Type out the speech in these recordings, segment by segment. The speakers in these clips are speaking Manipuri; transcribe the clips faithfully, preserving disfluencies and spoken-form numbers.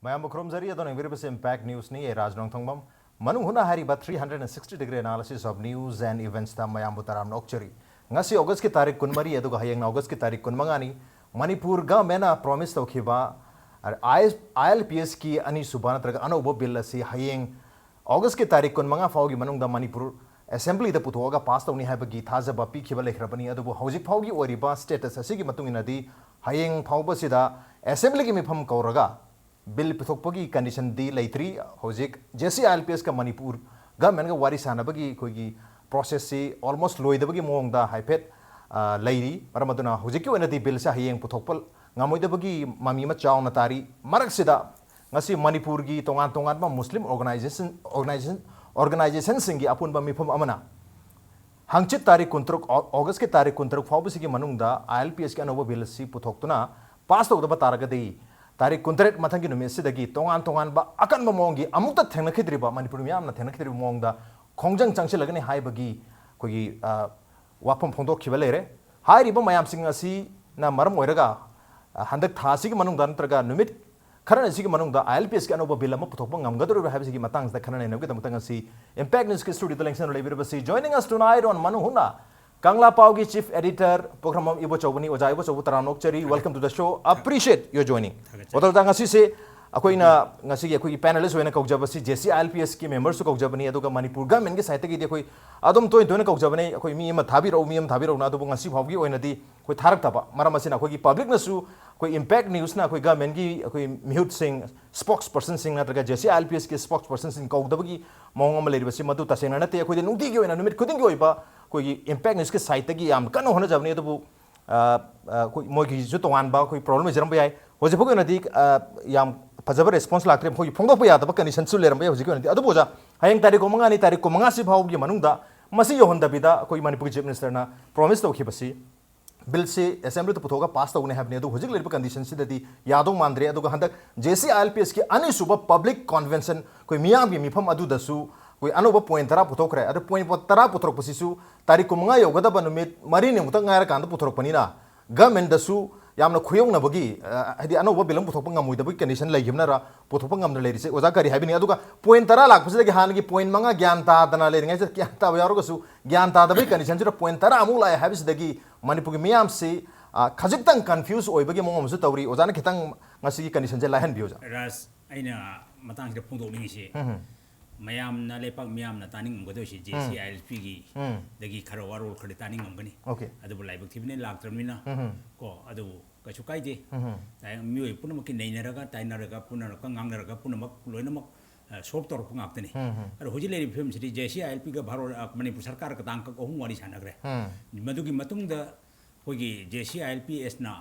ꯃꯌꯥꯝꯕꯨ ꯈꯨꯔꯨꯝꯖꯔꯤ꯫ ꯑꯗꯣꯝꯅ ꯌꯦꯡꯕꯤꯔꯤꯕꯁꯤ Impact Newsꯅꯤ꯫ ꯑꯩ ꯔꯥꯖ ꯅꯣꯡꯊꯣꯡꯕꯝ꯫ ꯃꯅꯨꯡ ꯍꯨꯠꯅ ꯍꯥꯏꯔꯤꯕ three hundred sixty degree analysis of news and eventsꯇ ꯃꯌꯥꯝꯕꯨ ꯇꯔꯥꯝꯅ ꯑꯣꯛꯆꯔꯤ꯫ ꯉꯁꯤ Augustꯀꯤ ꯇꯥꯔꯤꯛ ꯀꯨꯟꯃꯔꯤ, ꯑꯗꯨꯒ ꯍꯌꯦꯡꯅ Augustꯀꯤ ꯇꯥꯔꯤꯛ ꯀꯨꯟꯃꯉꯥꯅꯤ꯫ ꯃꯅꯤꯄꯨꯔ governmentꯅ promise ꯇꯧꯈꯤꯕ ILPSꯀꯤ ꯑꯅꯤꯁꯨꯕ ꯅꯠꯇ꯭ꯔꯒ ꯑꯅꯧꯕ bill ꯑꯁꯤ ꯍꯌꯦꯡ Augustꯀꯤ ꯇꯥꯔꯤꯛ ꯀꯨꯟꯃꯉꯥ ꯐꯥꯎꯒꯤ ꯃꯅꯨꯡꯗ ꯃꯅꯤꯄꯨꯔ Assemblyꯗ ꯄꯨꯊꯣꯛꯑꯒ pass ꯇꯧꯅꯤ ꯍꯥꯏꯕꯒꯤ ꯊꯥꯖꯕ ꯄꯤꯈꯤꯕ ꯂꯩꯈ꯭ꯔꯕꯅꯤ꯫ ꯑꯗꯨꯕꯨ ꯍꯧꯖꯤꯛ ꯐꯥꯎꯒꯤ ꯑꯣꯏꯔꯤꯕ status ꯑꯁꯤꯒꯤ ꯃꯇꯨꯡ ꯏꯟꯅꯗꯤ ꯍꯌꯦꯡ ꯐꯥꯎꯕꯁꯤꯗ Assemblyꯒꯤ ꯃꯤꯐꯝ ꯀꯧꯔꯒ bill ꯄꯨꯊꯣꯛꯄꯒꯤ conditionꯗꯤ ꯂꯩꯇ꯭ꯔꯤ꯫ ꯍꯧꯖꯤꯛ JC ILPSꯀ ꯃꯅꯤꯄꯨꯔ governmentꯀ ꯋꯥꯔꯤ ꯁꯥꯟꯅꯕꯒꯤ ꯑꯩꯈꯣꯏꯒꯤ processꯁꯤ almost ꯂꯣꯏꯗꯕꯒꯤ ꯃꯑꯣꯡꯗ ꯍꯥꯏꯐꯦꯠ, ꯑ, ꯂꯩꯔꯤ꯫ ꯃꯔꯝ ꯑꯗꯨꯅ ꯍꯧꯖꯤꯛꯀꯤ ꯑꯣꯏꯅꯗꯤ billꯁꯦ ꯍꯌꯦꯡ ꯄꯨꯊꯣꯛꯄ ꯉꯝꯃꯣꯏꯗꯕꯒꯤ ꯃꯃꯤ ꯑꯃ ꯆꯥꯎꯅ ꯇꯥꯔꯤ꯫ ꯃꯔꯛꯁꯤꯗ ꯉꯁꯤ ꯃꯅꯤꯄꯨꯔꯒꯤ ꯇꯣꯉꯥꯟ ꯇꯣꯉꯥꯟꯕ Muslim organization, organization, organizationꯁꯤꯡꯒꯤ ꯑꯄꯨꯟꯕ ꯃꯤꯐꯝ ꯑꯃꯅ ꯍꯪꯆꯤꯠ ꯇꯥꯔꯤꯛ ꯀꯨꯟꯇꯔꯨꯛ, Au-, Augustꯀꯤ ꯇꯥꯔꯤꯛ ꯀꯨꯟꯇꯔꯨꯛ ꯐꯥꯎꯕꯁꯤꯒꯤ ꯃꯅꯨꯡꯗ ILPSꯀꯤ ꯑꯅꯧꯕ bill ꯑꯁꯤ ꯄꯨꯊꯣꯛꯇꯨꯅ pass ꯇꯧꯗꯕ ꯇꯥꯔꯒꯗꯤ, ꯇꯥꯔꯤꯛ ꯀꯨꯟꯇꯔꯦꯠ ꯃꯊꯪꯒꯤ ꯅꯨꯃꯤꯠꯁꯤꯗꯒꯤ ꯇꯣꯉꯥꯟ ꯇꯣꯉꯥꯟꯕ ꯑꯀꯟꯕ ꯃꯑꯣꯡꯒꯤ, ꯑꯃꯨꯛꯇ ꯊꯦꯡꯅꯈꯤꯗ꯭ꯔꯤꯕ, ꯃꯅꯤꯄꯨꯔ ꯃꯤꯌꯥꯝꯅ ꯊꯦꯡꯅꯈꯤꯗ꯭ꯔꯤꯕ ꯃꯑꯣꯡꯗ ꯈꯣꯡꯖꯪ ꯆꯪꯁꯤꯜꯂꯒꯅꯤ ꯍꯥꯏꯕꯒꯤ ꯑꯩꯈꯣꯏꯒꯤ, ꯑ, ꯋꯥꯐꯝ ꯐꯣꯡꯗꯣꯛꯈꯤꯕ ꯂꯩꯔꯦ꯫ ꯍꯥꯏꯔꯤꯕ ꯃꯌꯥꯝꯁꯤꯡ ꯑꯁꯤꯅ ꯃꯔꯝ ꯑꯣꯏꯔꯒ, ꯑ, ꯍꯟꯗꯛ ꯊꯥ ꯑꯁꯤꯒꯤ ꯃꯅꯨꯡꯗ ꯅꯠꯇ꯭ꯔꯒ ꯅꯨꯃꯤꯠ ꯈꯔꯅꯤ ꯑꯁꯤꯒꯤ ꯃꯅꯨꯡꯗ ILPSꯀꯤ ꯑꯅꯧꯕ bill ꯑꯃ ꯄꯨꯊꯣꯛꯄ ꯉꯝꯒꯗꯧꯔꯤꯕ꯭ꯔꯥ ꯍꯥꯏꯕꯁꯤꯒꯤ ꯃꯇꯥꯡꯁꯤꯗ ꯈꯟꯅ ꯅꯩꯅꯕꯒꯤꯗꯃꯛꯇ ꯉꯁꯤ Impact Newsꯀꯤ studioꯗ ꯂꯦꯡꯁꯟꯗꯨꯅ ꯂꯩꯕꯤꯔꯤꯕꯁꯤ, joining us tonight on ꯃꯅꯨꯡ ꯍꯨꯠꯅ, ꯀꯪꯂꯥ ꯄꯥꯎꯒꯤ chief editor ꯄꯣꯈ꯭ꯔꯝꯕꯝ ꯏꯕꯣꯆꯧꯕꯅꯤ꯫ ꯑꯣꯖꯥ ꯏꯕꯣꯆꯧꯕ, ꯇꯔꯥꯝꯅ ꯑꯣꯛꯆꯔꯤ꯫ Welcome to the show. Appreciate your joining. ꯊꯥꯒꯠꯆꯔꯤ꯫ ꯑꯣꯖꯥ, ꯉꯁꯤꯁꯦ ꯑꯩꯈꯣꯏꯅ ꯉꯁꯤꯒꯤ ꯑꯩꯈꯣꯏꯒꯤ panelist ꯑꯣꯏꯅ ꯀꯧꯖꯕꯁꯤ JC ILPSꯀꯤ memberꯁꯨ ꯀꯧꯖꯕꯅꯤ, ꯑꯗꯨꯒ ꯃꯅꯤꯄꯨꯔ governmentꯀꯤ sideꯇꯒꯤꯗꯤ ꯑꯩꯈꯣꯏ ꯑꯗꯨꯝ ꯇꯣꯏꯅ ꯇꯣꯏꯅ ꯀꯧꯖꯕꯅꯤ, ꯑꯩꯈꯣꯏ ꯃꯤ ꯑꯃ ꯊꯥꯕꯤꯔꯛꯎ, ꯃꯤ ꯑꯃ ꯊꯥꯕꯤꯔꯛꯎꯅ꯫ ꯑꯗꯨꯕꯨ ꯉꯁꯤ ꯐꯥꯎꯕꯒꯤ ꯑꯣꯏꯅꯗꯤ ꯑꯩꯈꯣꯏ ꯊꯥꯔꯛꯇꯕ ꯃꯔꯝ ꯑꯁꯤꯅ ꯑꯩꯈꯣꯏꯒꯤ publicꯅꯁꯨ ꯑꯩꯈꯣꯏ Impact Newsꯅ ꯑꯩꯈꯣꯏ governmentꯀꯤ ꯑꯩꯈꯣꯏ ꯃꯤꯍꯨꯠꯁꯤꯡ, spokespersonꯁꯤꯡ ꯅꯠꯇ꯭ꯔꯒ JC ILPSꯀꯤ spokespersonꯁꯤꯡ ꯀꯧꯗꯕꯒꯤ ꯃꯑꯣꯡ ꯑꯃ ꯂꯩꯔꯤꯕꯁꯤ ꯃꯗꯨ ꯇꯁꯦꯡꯅ ꯅꯠꯇꯦ꯫ ꯑꯩꯈꯣꯏꯗꯤ ꯅꯨꯡꯇꯤꯒꯤ ꯑꯣꯏꯅ, ꯅꯨꯃꯤꯠ ꯈꯨꯗꯤꯡꯒꯤ ꯑꯣꯏꯕ ꯑꯩꯈꯣꯏꯒꯤ Impact Newsꯀꯤ sideꯇꯒꯤ ꯌꯥꯝ ꯀꯟꯅ ꯍꯣꯠꯅꯖꯕꯅꯤ, ꯑꯗꯨꯕꯨ, ꯑ, ꯑ, ꯑꯩꯈꯣꯏ ꯃꯣꯏꯒꯤꯁꯨ ꯇꯣꯉꯥꯟꯕ ꯑꯩꯈꯣꯏ problem ꯂꯩꯖꯔꯝꯕ ꯌꯥꯏ꯫ ꯍꯧꯖꯤꯛ ꯐꯥꯎꯒꯤ ꯑꯣꯏꯅꯗꯤ, ꯑ, ꯌꯥꯝ ꯐꯖꯕ response ꯂꯥꯛꯇ꯭ꯔꯦ, ꯃꯈꯣꯏꯒꯤ ꯐꯣꯡꯗꯣꯛꯄ ꯌꯥꯗꯕ conditionꯁꯨ ꯂꯩꯔꯝꯕ ꯌꯥꯏ ꯍꯧꯖꯤꯛꯀꯤ ꯑꯣꯏꯅꯗꯤ꯫ ꯑꯗꯨꯕꯨ ꯑꯣꯖꯥ, ꯍꯌꯦꯡ ꯇꯥꯔꯤꯛ ꯀꯨꯟꯃꯉꯥꯅꯤ, ꯇꯥꯔꯤꯛ ꯀꯨꯟꯃꯉꯥꯁꯤ ꯐꯥꯎꯒꯤ ꯃꯅꯨꯡꯗ ꯃꯁꯤ ꯌꯧꯍꯟꯗꯕꯤꯗ ꯑꯩꯈꯣꯏ ꯃꯅꯤꯄꯨꯔꯒꯤ chief ministerꯅ promise ꯇꯧꯈꯤꯕꯁꯤ, billꯁꯤ assemblyꯗ ꯄꯨꯊꯣꯛꯑꯒ pass ꯇꯧꯒꯅꯤ ꯍꯥꯏꯕꯅꯤ꯫ ꯑꯗꯨ ꯍꯧꯖꯤꯛ ꯂꯩꯔꯤꯕ conditionꯁꯤꯗꯗꯤ ꯌꯥꯗꯧ ꯃꯥꯟꯗ꯭ꯔꯦ꯫ ꯑꯗꯨꯒ ꯍꯟꯗꯛ JC ILPSꯀꯤ ꯑꯅꯤꯁꯨꯕ public convention, ꯑꯩꯈꯣꯏ ꯃꯤꯌꯥꯝꯒꯤ ꯃꯤꯐꯝ ꯑꯗꯨꯗꯁꯨ ꯑꯩꯈꯣꯏ ꯑꯅꯧꯕ point ꯇꯔꯥ ꯄꯨꯊꯣꯛꯈ꯭ꯔꯦ꯫ ꯑꯗꯨ point ꯇꯔꯥ ꯄꯨꯊꯣꯔꯛꯄꯁꯤꯁꯨ ꯇꯥꯔꯤꯛ ꯀꯨꯟꯃꯉꯥ ꯌꯧꯒꯗꯕ ꯅꯨꯃꯤꯠ ꯃꯔꯤꯅꯤꯃꯨꯛꯇ ꯉꯥꯏꯔꯀꯥꯟꯗ ꯄꯨꯊꯣꯔꯛꯄꯅꯤꯅ, governmentꯗꯁꯨ ꯌꯥꯝꯅ ꯈꯨꯌꯧꯅꯕꯒꯤ, ꯑ, ꯍꯥꯏꯗꯤ ꯑꯅꯧꯕ ꯕꯤꯜ ꯑꯃ ꯄꯨꯊꯣꯛꯄ ꯉꯝꯃꯣꯏꯗꯕꯒꯤ ꯀꯟꯗꯤꯁꯟ ꯂꯩꯈꯤꯕꯅꯔ, ꯄꯨꯊꯣꯛꯄ ꯉꯝꯗꯅ ꯂꯩꯔꯤꯁꯦ? ꯑꯣꯖꯥ, ꯀꯔꯤ ꯍꯥꯏꯕꯤꯅꯤꯡꯉꯤ? ꯑꯗꯨꯒ ꯄꯣꯏꯟ ꯇꯔꯥ ꯂꯥꯛꯄꯁꯤꯗꯒꯤ ꯍꯥꯟꯅꯒꯤ ꯄꯣꯏꯟ ꯃꯉꯥ ꯒ꯭ꯌꯥꯟ ꯇꯥꯗꯅ ꯂꯩꯔꯤꯉꯩꯁꯤꯗ, ꯒ꯭ꯌꯥꯟ ꯇꯥꯕ ꯌꯥꯎꯔꯒꯁꯨ ꯒ꯭ꯌꯥꯟ ꯇꯥꯗꯕꯒꯤ ꯀꯟꯗꯤꯁꯟꯁꯤꯗ ꯄꯣꯏꯟ ꯇꯔꯥ ꯑꯃꯨꯛ ꯂꯥꯛꯑꯦ ꯍꯥꯏꯕꯁꯤꯗꯒꯤ ꯃꯅꯤꯄꯨꯔꯒꯤ ꯃꯤꯌꯥꯝꯁꯤ, ꯑ, ꯈꯖꯤꯛꯇꯪ ꯀꯟꯐ꯭ꯌꯨꯁ ꯑꯣꯏꯕꯒꯤ ꯃꯑꯣꯡ ꯑꯃꯁꯨ ꯇꯧꯔꯤ꯫ ꯑꯣꯖꯥꯅ ꯈꯤꯇꯪ ꯉꯁꯤꯒꯤ ꯀꯟꯗꯤꯁꯟꯁꯦ ꯂꯥꯏꯍꯟꯕꯤꯌꯨ, ꯑꯣꯖꯥ꯫ ꯔꯥꯖ, ꯑꯩꯅ ꯃꯇꯥꯡꯁꯤꯗ ꯐꯣꯡꯗꯣꯛꯅꯤꯡꯉꯤꯁꯤ, ꯎꯝ꯫ ꯃꯌꯥꯝꯅ, ꯂꯩꯄꯥꯛ ꯃꯤꯌꯥꯝꯅ ꯇꯥꯅꯤꯡꯉꯝꯒꯗꯣꯏꯁꯤ ꯖꯦ ꯁꯤ ꯑꯥꯏ ꯑꯦꯜ ꯄꯤꯒꯤ ꯎꯝ꯫ ꯗꯒꯤ ꯈꯔ ꯋꯥꯔꯣꯜ ꯈꯔꯗꯤ ꯇꯥꯅꯤꯡꯉꯝꯒꯅꯤ꯫ ꯑꯣꯀꯦ꯫ ꯑꯗꯨꯕꯨ ꯂꯥꯏꯕꯛ ꯊꯤꯕꯅ ꯂꯥꯛꯇ꯭ꯔꯕꯅꯤꯅ, ꯎꯝ꯫ ꯀꯣ, ꯑꯗꯨꯕꯨ ꯀꯩꯁꯨ ꯀꯥꯏꯗꯦ꯫ ꯎꯝ꯫ ꯇꯥꯏ-, ꯃꯤꯑꯣꯏ ꯄꯨꯝꯅꯃꯛꯀꯤ ꯅꯩꯅꯔꯒ, ꯇꯥꯏꯅꯔꯒ, ꯄꯨꯝꯅꯃꯛꯀ ꯉꯥꯡꯅꯔꯒ, ꯄꯨꯝꯅꯃꯛ ꯂꯣꯏꯅꯃꯛ, ꯑ, ꯁꯣꯜꯕ ꯇꯧꯔꯛꯄ ꯉꯥꯛꯇꯅꯤ꯫ ꯎꯝ꯫ ꯑꯗꯣ ꯍꯧꯖꯤꯛ ꯂꯩꯔꯤꯕ ꯐꯤꯕꯝꯁꯤꯗꯤ ꯖꯦ ꯁꯤ ꯑꯥꯏ ꯑꯦꯜ ꯄꯤꯒ ꯚꯥꯔꯣ-, ꯑ, ꯃꯅꯤꯄꯨꯔ ꯁꯔꯀꯥꯔꯒ ꯇꯥꯡꯀꯛ ꯑꯍꯨꯝ ꯋꯥꯔꯤ ꯁꯥꯟꯅꯈ꯭ꯔꯦ꯫ ꯎꯝ꯫ ꯃꯗꯨꯒꯤ ꯃꯇꯨꯡꯗ ꯑꯩꯈꯣꯏꯒꯤ ꯖꯦ ꯁꯤ ꯑꯥꯏ ꯑꯦꯜ ꯄꯤ ꯑꯦꯁꯅ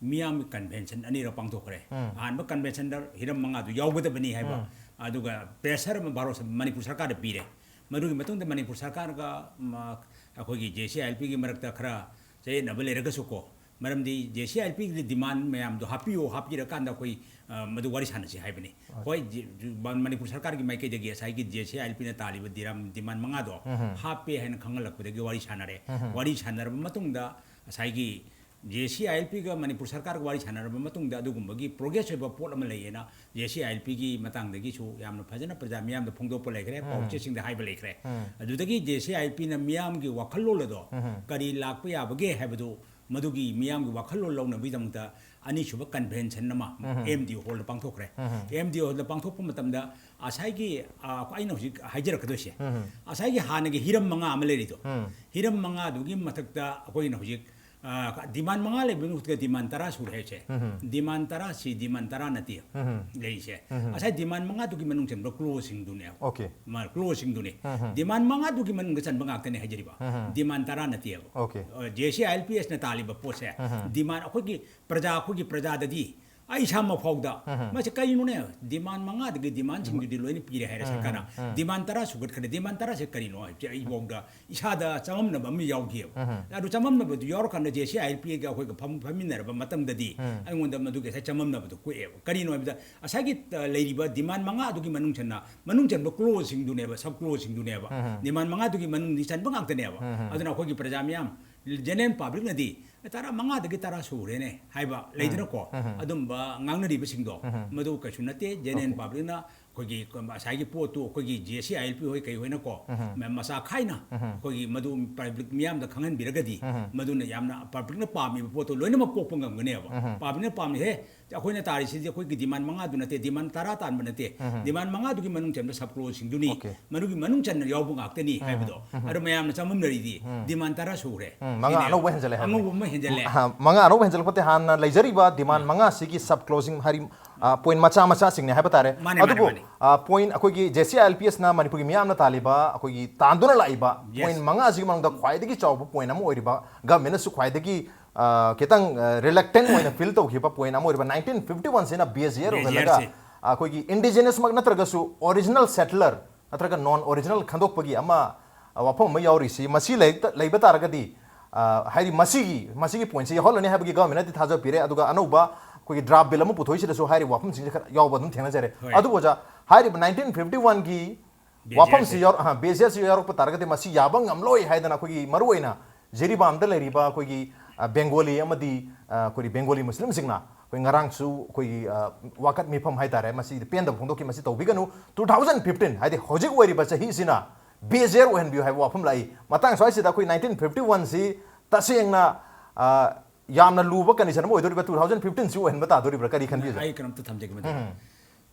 ꯃꯤꯌꯥꯝꯒꯤ ꯀꯟꯚꯦꯟꯁꯟ ꯑꯅꯤꯔꯛ ꯄꯥꯡꯊꯣꯛꯈ꯭ꯔꯦ꯫ ꯎꯝ꯫ ꯑꯍꯥꯟꯕ ꯀꯟꯚꯦꯟꯁꯟꯗ ꯍꯤꯔꯝ ꯃꯉꯥꯗꯨ ꯌꯥꯎꯒꯗꯕꯅꯤ ꯍꯥꯏꯕ, ꯎꯝ꯫ ꯑꯗꯨꯒ ꯄ꯭ꯔꯦꯁꯔ ꯑꯃ ꯚꯥꯔꯠ ꯁ-, ꯃꯅꯤꯄꯨꯔ ꯁꯔꯀꯥꯔꯗ ꯄꯤꯔꯦ꯫ ꯃꯗꯨꯒꯤ ꯃꯇꯨꯡꯗ ꯃꯅꯤꯄꯨꯔ ꯁꯔꯀꯥꯔꯒ, ꯃ-, ꯑꯩꯈꯣꯏꯒꯤ ꯖꯦ ꯁꯤ ꯑꯥꯏ ꯑꯦꯜ ꯄꯤꯒꯤ ꯃꯔꯛꯇ ꯈꯔ ꯆꯌꯦꯠꯅꯕ ꯂꯩꯔꯒꯁꯨꯀꯣ, ꯃꯔꯝꯗꯤ ꯖꯦ ꯁꯤ ꯑꯥꯏ ꯑꯦꯜ ꯄꯤꯒꯤ ꯗꯤꯃꯥꯟ ꯃꯌꯥꯝꯗꯣ ꯍꯥꯞꯄꯤꯌꯣ, ꯍꯥꯞꯄꯤꯔꯀꯥꯟꯗ ꯑꯩꯈꯣꯏ, ꯑ, ꯃꯗꯨ ꯋꯥꯔꯤ ꯁꯥꯟꯅꯁꯤ ꯍꯥꯏꯕꯅꯤ꯫ ꯍꯣꯏ꯫ ꯍꯣꯏ, ꯖꯤ-, ꯖꯤ-, ꯃ-, ꯃꯅꯤꯄꯨꯔ ꯁꯔꯀꯥꯔꯒꯤ ꯃꯥꯏꯀꯩꯗꯒꯤ ꯉꯁꯥꯏꯒꯤ ꯖꯦ ꯁꯤ ꯑꯥꯏ ꯑꯦꯜ ꯄꯤꯅ ꯇꯥꯜꯂꯤꯕ ꯗꯤꯔꯥꯝ-, ꯗꯤꯃꯥꯟ ꯃꯉꯥꯗꯣ ꯎꯝ꯫ ꯍꯥꯞꯄꯦ ꯍꯥꯏꯅ ꯈꯪꯍꯜꯂꯛꯄꯗꯒꯤ ꯋꯥꯔꯤ ꯁꯥꯟꯅꯔꯦ꯫ ꯎꯝ꯫ ꯋꯥꯔꯤ ꯁꯥꯟꯅꯔꯕ ꯃꯇꯨꯡꯗ ꯉꯁꯥꯏꯒꯤ ꯖꯦ ꯁꯤ ꯑꯥꯏ ꯑꯦꯜ ꯄꯤꯒ ꯃꯅꯤꯄꯨꯔ ꯁꯔꯀꯥꯔꯒ ꯋꯥꯔꯤ ꯁꯥꯟꯅꯔꯕ ꯃꯇꯨꯡꯗ ꯑꯗꯨꯒꯨꯝꯕꯒꯤ ꯄ꯭ꯔꯣꯒ꯭ꯔꯦꯁ ꯑꯣꯏꯕ ꯄꯣꯠ ꯑꯃ ꯂꯩꯌꯦꯅ ꯖꯦ ꯁꯤ ꯑꯥꯏ ꯑꯦꯜ ꯄꯤꯒꯤ ꯃꯇꯥꯡꯗꯒꯤꯁꯨ ꯌꯥꯝꯅ ꯐꯖꯅ ꯄ꯭ꯔꯖꯥ ꯃꯤꯌꯥꯝꯗ ꯐꯣꯡꯗꯣꯛꯄ ꯂꯩꯈ꯭ꯔꯦ, ꯎꯝ꯫ ꯄꯥꯎꯆꯦꯁꯤꯡꯗ ꯍꯥꯏꯕ ꯂꯩꯈ꯭ꯔꯦ꯫ ꯎꯝ꯫ ꯑꯗꯨꯗꯒꯤ ꯖꯦ ꯁꯤ ꯑꯥꯏ ꯑꯦꯜ ꯄꯤꯅ ꯃꯤꯌꯥꯝꯒꯤ ꯋꯥꯈꯜꯂꯣꯟ ꯑꯗꯣ ꯎꯝ꯫ ꯀꯔꯤ ꯂꯥꯛꯄ ꯌꯥꯕꯒꯦ ꯍꯥꯏꯕꯗꯨ, ꯃꯗꯨꯒꯤ ꯃꯤꯌꯥꯝꯒꯤ ꯋꯥꯈꯜꯂꯣꯟ ꯂꯧꯅꯕꯒꯤꯗꯃꯛꯇ ꯑꯅꯤꯁꯨꯕ ꯀꯟꯚꯦꯟꯁꯟ ꯑꯃ ꯎꯝ꯫ ꯑꯦꯝ ꯗꯤ ꯍꯣꯜꯗ ꯄꯥꯡꯊꯣꯛꯈ꯭ꯔꯦ꯫ ꯎꯝ꯫ ꯑꯦꯝ ꯗꯤ ꯍꯣꯜꯗ ꯄꯥꯡꯊꯣꯛꯄ ꯃꯇꯝꯗ ꯉꯁꯥꯏꯒꯤ, ꯑ, ꯑꯩꯅ ꯍꯧꯖꯤꯛ ꯍꯥꯏꯖꯔꯛꯀꯗꯣꯏꯁꯦ, ꯎꯝ꯫ ꯉꯁꯥꯏꯒꯤ ꯍꯥꯟꯅꯒꯤ ꯍꯤꯔꯝ ꯃꯉꯥ ꯑꯃ ꯂꯩꯔꯤꯗꯣ, ꯎꯝ꯫ ꯍꯤꯔꯝ ꯃꯉꯥꯗꯨꯒꯤ ꯃꯊꯛꯇ ꯑꯩꯈꯣꯏꯅ ꯍꯧꯖꯤꯛ, ꯑ, ꯗꯤꯃꯥꯟ ꯃꯉꯥ ꯂꯩꯕꯒꯤ ꯃꯊꯛꯇ ꯗꯤꯃꯥꯟ ꯇꯔꯥ ꯁꯨꯔꯦ ꯍꯥꯏꯁꯦ꯫ ꯎꯝ꯫ ꯗꯤꯃꯥꯟ ꯇꯔꯥꯁꯤ ꯗꯤꯃꯥꯟ ꯇꯔꯥ ꯅꯠꯇꯦ ꯎꯝ꯫ ꯂꯩꯔꯤꯁꯦ꯫ ꯎꯝ꯫ ꯉꯁꯥꯏ ꯗꯤꯃꯥꯟ ꯃꯉꯥꯗꯨꯒꯤ ꯃꯅꯨꯡ ꯆꯟꯕ ꯀ꯭ꯂꯣꯖꯁꯤꯡꯗꯨꯅꯦꯕ꯫ ꯑꯣꯀꯦ꯫ ꯃꯥ-, ꯀ꯭ꯂꯣꯖꯁꯤꯡꯗꯨꯅꯦ꯫ ꯎꯝ꯫ ꯗꯤꯃꯥꯟ ꯃꯉꯥꯗꯨꯒꯤ ꯃꯅꯨꯡꯗ ꯆꯟꯕ ꯉꯥꯛꯇꯅꯦ ꯍꯥꯏꯖꯔꯤꯕ꯫ ꯎꯝ꯫ ꯗꯤꯃꯥꯟ ꯇꯔꯥ ꯅꯠꯇꯦꯕ꯫ ꯑꯣꯀꯦ꯫ ꯑ, ꯖꯦ ꯁꯤ ꯑꯥꯏ ꯑꯦꯜ ꯄꯤ ꯑꯦꯁꯅ ꯇꯥꯜꯂꯤꯕ ꯄꯣꯠꯁꯦ, ꯎꯝ꯫ ꯗꯤꯃꯥꯟ ꯑꯩꯈꯣꯏꯒꯤ ꯄ꯭ꯔꯖꯥ, ꯑꯩꯈꯣꯏꯒꯤ ꯄ꯭ꯔꯖꯥꯗꯗꯤ ꯑꯩ ꯏꯁꯥꯃꯛ ꯐꯥꯎꯗ, ꯎꯝ꯫ ꯃꯁꯤ ꯀꯔꯤꯅꯣꯅꯦ? ꯗꯤꯃꯥꯟ ꯃꯉꯥꯗꯒꯤ ꯗꯤꯃꯥꯟꯁꯤꯡꯗꯨꯗꯤ ꯂꯣꯏꯅ ꯄꯤꯔꯦ ꯍꯥꯏꯔꯦ ꯎꯝ, ꯁꯔꯀꯥꯔꯅ꯫ ꯎꯝ꯫ ꯗꯤꯃꯥꯟ ꯇꯔꯥ ꯁꯨꯒꯠꯈ꯭ꯔꯦ꯫ ꯗꯤꯃꯥꯟ ꯇꯔꯥꯁꯦ ꯀꯔꯤꯅꯣ ꯍꯥꯏꯕꯁꯦ ꯑꯩꯐꯥꯎꯗ ꯏꯁꯥꯗ ꯆꯃꯝꯅꯕ ꯑꯃ ꯌꯥꯎꯈꯤꯑꯕ꯫ ꯎꯝ꯫ ꯑꯗꯨ ꯆꯃꯝꯅꯕꯗꯨ ꯌꯥꯎꯔꯀꯥꯟꯗ ꯖꯦ ꯁꯤ ꯑꯥꯏ ꯑꯦꯜ ꯄꯤ ꯑꯦꯒ ꯑꯩꯈꯣꯏꯒ ꯐꯝ-, ꯐꯝꯃꯤꯟꯅꯔꯕ ꯃꯇꯝꯗꯗꯤ ꯎꯝ꯫ ꯑꯩꯉꯣꯟꯗ ꯃꯗꯨꯒꯤ ꯉꯁꯥꯏ ꯆꯃꯝꯅꯕꯗꯨ ꯀꯣꯛꯑꯦꯕ꯫ ꯀꯔꯤꯅꯣ ꯍꯥꯏꯕꯗ ꯉꯁꯥꯏꯒꯤ, ꯑ, ꯂꯩꯔꯤꯕ ꯗꯤꯃꯥꯟ ꯃꯉꯥꯗꯨꯒꯤ ꯃꯅꯨꯡ ꯆꯟꯅ, ꯃꯅꯨꯡ ꯆꯟꯕ ꯀ꯭ꯂꯣꯖꯁꯤꯡꯗꯨꯅꯦꯕ, ꯁꯕ ꯀ꯭ꯂꯣꯖꯁꯤꯡꯗꯨꯅꯦꯕ꯫ ꯎꯝ꯫ ꯗꯤꯃꯥꯟ ꯃꯉꯥꯗꯨꯒꯤ ꯃꯅꯨꯡꯗꯤ ꯆꯟꯕ ꯉꯥꯛꯇꯅꯦꯕ꯫ ꯎꯝ꯫ ꯑꯗꯨꯅ ꯑꯩꯈꯣꯏꯒꯤ ꯄ꯭ꯔꯖꯥ ꯃꯤꯌꯥꯝ, ꯖꯦꯅꯔꯦꯜ ꯄꯕ꯭ꯂꯤꯛꯅꯗꯤ ꯇꯔꯥꯃꯉꯥꯗꯒꯤ ꯇꯔꯥ ꯁꯨꯔꯦꯅꯦ ꯍꯥꯏꯕ ꯂꯩꯗꯅꯀꯣ꯫ ꯑꯗꯨꯝꯕ ꯉꯥꯡꯅꯔꯤꯕꯁꯤꯡꯗꯣ, ꯃꯗꯨ ꯀꯩꯁꯨ ꯅꯠꯇꯦ꯫ ꯖꯦꯅꯦꯔꯦꯜ ꯄꯕ꯭ꯂꯤꯛꯅ ꯑꯩꯈꯣꯏꯒꯤ ꯉꯁꯥꯏꯒꯤ ꯄꯣꯠꯇꯨ ꯑꯩꯈꯣꯏꯒꯤ ꯖꯦ ꯑꯦꯁ ꯁꯤ ꯑꯥꯏ ꯑꯦꯜ ꯄꯤ ꯍꯣꯏ ꯀꯩ ꯍꯣꯏꯅꯀꯣ, ꯃ- ꯃꯆꯥ ꯈꯥꯏꯅ ꯑꯩꯈꯣꯏꯒꯤ ꯃꯗꯨ ꯄꯕ꯭ꯂꯤꯛ ꯃꯤꯌꯥꯝꯗ ꯈꯪꯍꯟꯕꯤꯔꯒꯗꯤ, ꯃꯗꯨꯅ ꯌꯥꯝꯅ ꯄꯕ꯭ꯂꯤꯛꯅ ꯄꯥꯝꯃꯤꯕ ꯄꯣꯠꯇꯣ ꯂꯣꯏꯅꯃꯛ ꯀꯣꯛꯄ ꯉꯝꯒꯅꯦꯕ꯫ ꯄꯕ꯭ꯂꯤꯛꯅ ꯄꯥꯝꯃꯤ, "ꯍꯦ, ꯑꯩꯈꯣꯏꯅ ꯇꯥꯔꯤꯁꯤꯗꯤ ꯑꯩꯈꯣꯏꯒꯤ ꯗꯤꯃꯥꯟ ꯃꯉꯥꯗꯨ ꯅꯠꯇꯦ, ꯗꯤꯃꯥꯟ ꯇꯔꯥ ꯇꯥꯟꯕ ꯅꯠꯇꯦ, ꯗꯤꯃꯥꯟ ꯃꯉꯥꯗꯨꯒꯤ ꯃꯅꯨꯡ ꯆꯟꯕ ꯁꯕ ꯀ꯭ꯂꯣꯖꯁꯤꯡꯗꯨꯅꯤ, ꯑꯣꯀꯦ꯫ ꯃꯗꯨꯒꯤ ꯃꯅꯨꯡ ꯆꯟꯅ ꯌꯥꯎꯕ ꯉꯥꯛꯇꯅꯤ" ꯍꯥꯏꯕꯗꯣ꯫ ꯑꯗꯣ ꯃꯌꯥꯝꯅ ꯆꯃꯝꯅꯔꯤꯗꯤ, ꯗꯤꯃꯥꯟ ꯇꯔꯥ ꯁꯨꯈ꯭ꯔꯦ꯫ ꯃꯉꯥ ꯁꯤꯅꯦ꯫ ꯑꯅꯧꯕ ꯍꯦꯟꯖꯜꯂꯦ ꯍꯥꯏꯕꯅꯦ꯫ ꯑꯉꯧꯕ ꯑꯃ ꯍꯦꯟꯖꯜꯂꯦ꯫ ꯑ, ꯃꯉꯥ ꯑꯅꯧꯕ ꯍꯦꯟꯖꯜꯂꯛꯄ ꯅꯠꯇꯦ, ꯍꯥꯟꯅ ꯂꯩꯖꯔꯤꯕ ꯗꯤꯃꯥꯟ ꯃꯉꯥꯁꯤꯒꯤ ꯁꯕ ꯀ꯭ꯂꯣꯖꯤꯡ ꯍꯥꯏꯗꯤ, ꯑ, ꯄꯣꯏꯟ ꯃꯆꯥ ꯃꯆꯥꯁꯤꯡꯅꯦ ꯍꯥꯏꯕ ꯇꯥꯔꯦ꯫ ꯃꯥꯅꯦ, ꯃꯥꯅꯦ, ꯑꯗꯨꯕꯨ, ꯃꯥꯅꯦ꯫ ꯑ, ꯄꯣꯏꯟ ꯑꯩꯈꯣꯏꯒꯤ ꯖꯦ ꯑꯦꯁ ꯁꯤ ꯑꯥꯏ ꯑꯦꯜ ꯄꯤ ꯑꯦꯁꯅ ꯃꯅꯤꯄꯨꯔꯒꯤ ꯃꯤꯌꯥꯝꯅ ꯇꯥꯜꯂꯤꯕ, ꯑꯩꯈꯣꯏꯒꯤ ꯇꯥꯟꯗꯨꯅ ꯂꯥꯛꯏꯕ ꯌꯦꯁ꯫ ꯄꯣꯏꯟ ꯃꯉꯥꯁꯤꯒꯤ ꯃꯅꯨꯡꯗ ꯈ꯭ꯋꯥꯏꯗꯒꯤ ꯆꯥꯎꯕ ꯄꯣꯏꯟ ꯑꯃ ꯑꯣꯏꯔꯤꯕ, ꯒꯚꯔꯟꯃꯦꯟꯅꯁꯨ ꯈ꯭ꯋꯥꯏꯗꯒꯤ, ꯑ, ꯈꯤꯇꯪ, ꯑ, ꯔꯤꯂꯛꯇꯦꯟ ꯑꯣꯏꯅ ꯐꯤꯜ ꯇꯧꯈꯤꯕ ꯄꯣꯏꯟ ꯑꯃ ꯑꯣꯏꯔꯤꯕ ꯅꯥꯏꯟꯇꯤꯟ ꯐꯤꯐꯇꯤ ꯋꯥꯟꯁꯤꯅ ꯕꯦꯁ ꯌꯔ ꯕꯦꯁ ꯑꯣꯏꯍꯜꯂꯒ ꯌꯔꯁꯦ꯫ ꯑꯩꯈꯣꯏꯒꯤ ꯏꯟꯗꯤꯖꯤꯅꯁꯃꯛ ꯅꯠꯇ꯭ꯔꯒꯁꯨ ꯑꯣꯔꯤꯖꯤꯅꯦꯜ ꯁꯦꯇꯂꯔ ꯅꯠꯇ꯭ꯔꯒ ꯅꯣꯟ ꯑꯣꯔꯤꯖꯤꯅꯦꯜ ꯈꯟꯗꯣꯛꯄꯒꯤ ꯑꯃ, ꯑ, ꯋꯥꯐꯝ ꯑꯃ ꯌꯥꯎꯔꯤꯁꯤ꯫ ꯃꯁꯤ ꯂꯩ-, ꯂꯩꯕ ꯇꯥꯔꯒꯗꯤ, ꯑ, ꯍꯥꯏꯗꯤ ꯃꯁꯤꯒꯤ, ꯃꯁꯤꯒꯤ ꯄꯣꯏꯟꯁꯤ ꯌꯥꯎꯍꯜꯂꯅꯤ ꯍꯥꯏꯕꯒꯤ ꯒꯚꯔꯟꯃꯦꯟꯅꯗꯤ ꯊꯥꯖꯕ ꯄꯤꯔꯦ꯫ ꯑꯗꯨꯒ ꯑꯅꯧꯕ ꯑꯩꯈꯣꯏꯒꯤ ꯗ꯭ꯔꯥꯐ ꯕꯤꯜ ꯑꯃ ꯄꯨꯊꯣꯛꯏꯁꯤꯗꯁꯨ ꯍꯥꯏꯔꯤꯕ ꯋꯥꯐꯝꯁꯤꯡꯁꯦ ꯈꯔ ꯌꯥꯎꯕ ꯑꯗꯨꯝ ꯊꯦꯡꯅꯖꯔꯦ꯫ ꯍꯣꯏ꯫ ꯑꯗꯨꯕꯨ ꯑꯣꯖꯥ, ꯍꯥꯏꯔꯤꯕ ꯅꯥꯏꯟꯇꯤꯟ ꯐꯤꯐꯇꯤ ꯋꯥꯟꯒꯤ ꯕꯦꯁ ꯋꯥꯐꯝꯁꯤ ꯌꯔꯁꯦ꯫ ꯌꯥꯎꯔ-, ꯑ, ꯕꯦꯁ ꯌꯔꯁꯤ ꯌꯥꯎꯔꯛꯄ ꯇꯥꯔꯒꯗꯤ ꯃꯁꯤ ꯌꯥꯕ ꯉꯝꯂꯣꯏ ꯍꯥꯏꯗꯅ ꯑꯩꯈꯣꯏꯒꯤ ꯃꯔꯨꯑꯣꯏꯅ ꯖꯤꯔꯤꯕꯥꯝꯗ ꯂꯩꯔꯤꯕ ꯑꯩꯈꯣꯏꯒꯤ, ꯑ, ꯕꯦꯡꯒꯣꯂꯤ ꯑꯃꯗꯤ, ꯑ, ꯑꯩꯈꯣꯏꯒꯤ ꯕꯦꯡꯒꯣꯂꯤ ꯃꯨꯁꯂꯤꯝꯁꯤꯡꯅ ꯑꯩꯈꯣꯏ ꯉꯔꯥꯡꯁꯨ ꯑꯩꯈꯣꯏꯒꯤ, ꯑ, ꯋꯥꯀꯠ ꯃꯤꯐꯝ ꯍꯥꯏꯇꯥꯔꯦ, ꯃꯁꯤꯗ ꯄꯦꯟꯗꯕ ꯐꯣꯡꯗꯣꯛꯈꯤ꯫ ꯃꯁꯤ ꯇꯧꯕꯤꯒꯅꯨ꯫ ꯇꯨ ꯊꯥꯎꯖꯟ ꯐꯤꯐꯇꯤꯟ, ꯍꯥꯏꯗꯤ ꯍꯧꯖꯤꯛ ꯑꯣꯏꯔꯤꯕ ꯆꯍꯤꯁꯤꯅ ꯕꯦꯁ ꯌꯔ ꯑꯣꯏꯍꯟꯕꯤꯌꯨ ꯍꯥꯏꯕ ꯋꯥꯐꯝ ꯂꯥꯛꯏ꯫ ꯃꯇꯥꯡ ꯁ꯭ꯋꯥꯏꯁꯤꯗ ꯑꯩꯈꯣꯏ ꯅꯥꯏꯟꯇꯤꯟ ꯐꯤꯐꯇꯤ ꯋꯥꯟꯁꯤ ꯇꯁꯦꯡꯅ, ꯑ, ꯌꯥꯝꯅ ꯂꯨꯕ ꯀꯟꯗꯤꯁꯟ ꯑꯃ ꯑꯣꯏꯗꯣꯔꯤꯕ꯭ꯔꯥ, ꯇꯨ ꯊꯥꯎꯖꯟ ꯐꯤꯐꯇꯤꯟꯁꯤ ꯑꯣꯏꯍꯟꯕ ꯇꯥꯗꯣꯔꯤꯕ꯭ꯔꯥ, ꯀꯔꯤ ꯈꯟꯕꯤꯒꯦ? ꯑꯩ ꯀꯩꯅꯣꯝꯇ ꯊꯝꯖꯒꯦ ꯃꯗꯨꯗ꯫ ꯎꯝ꯫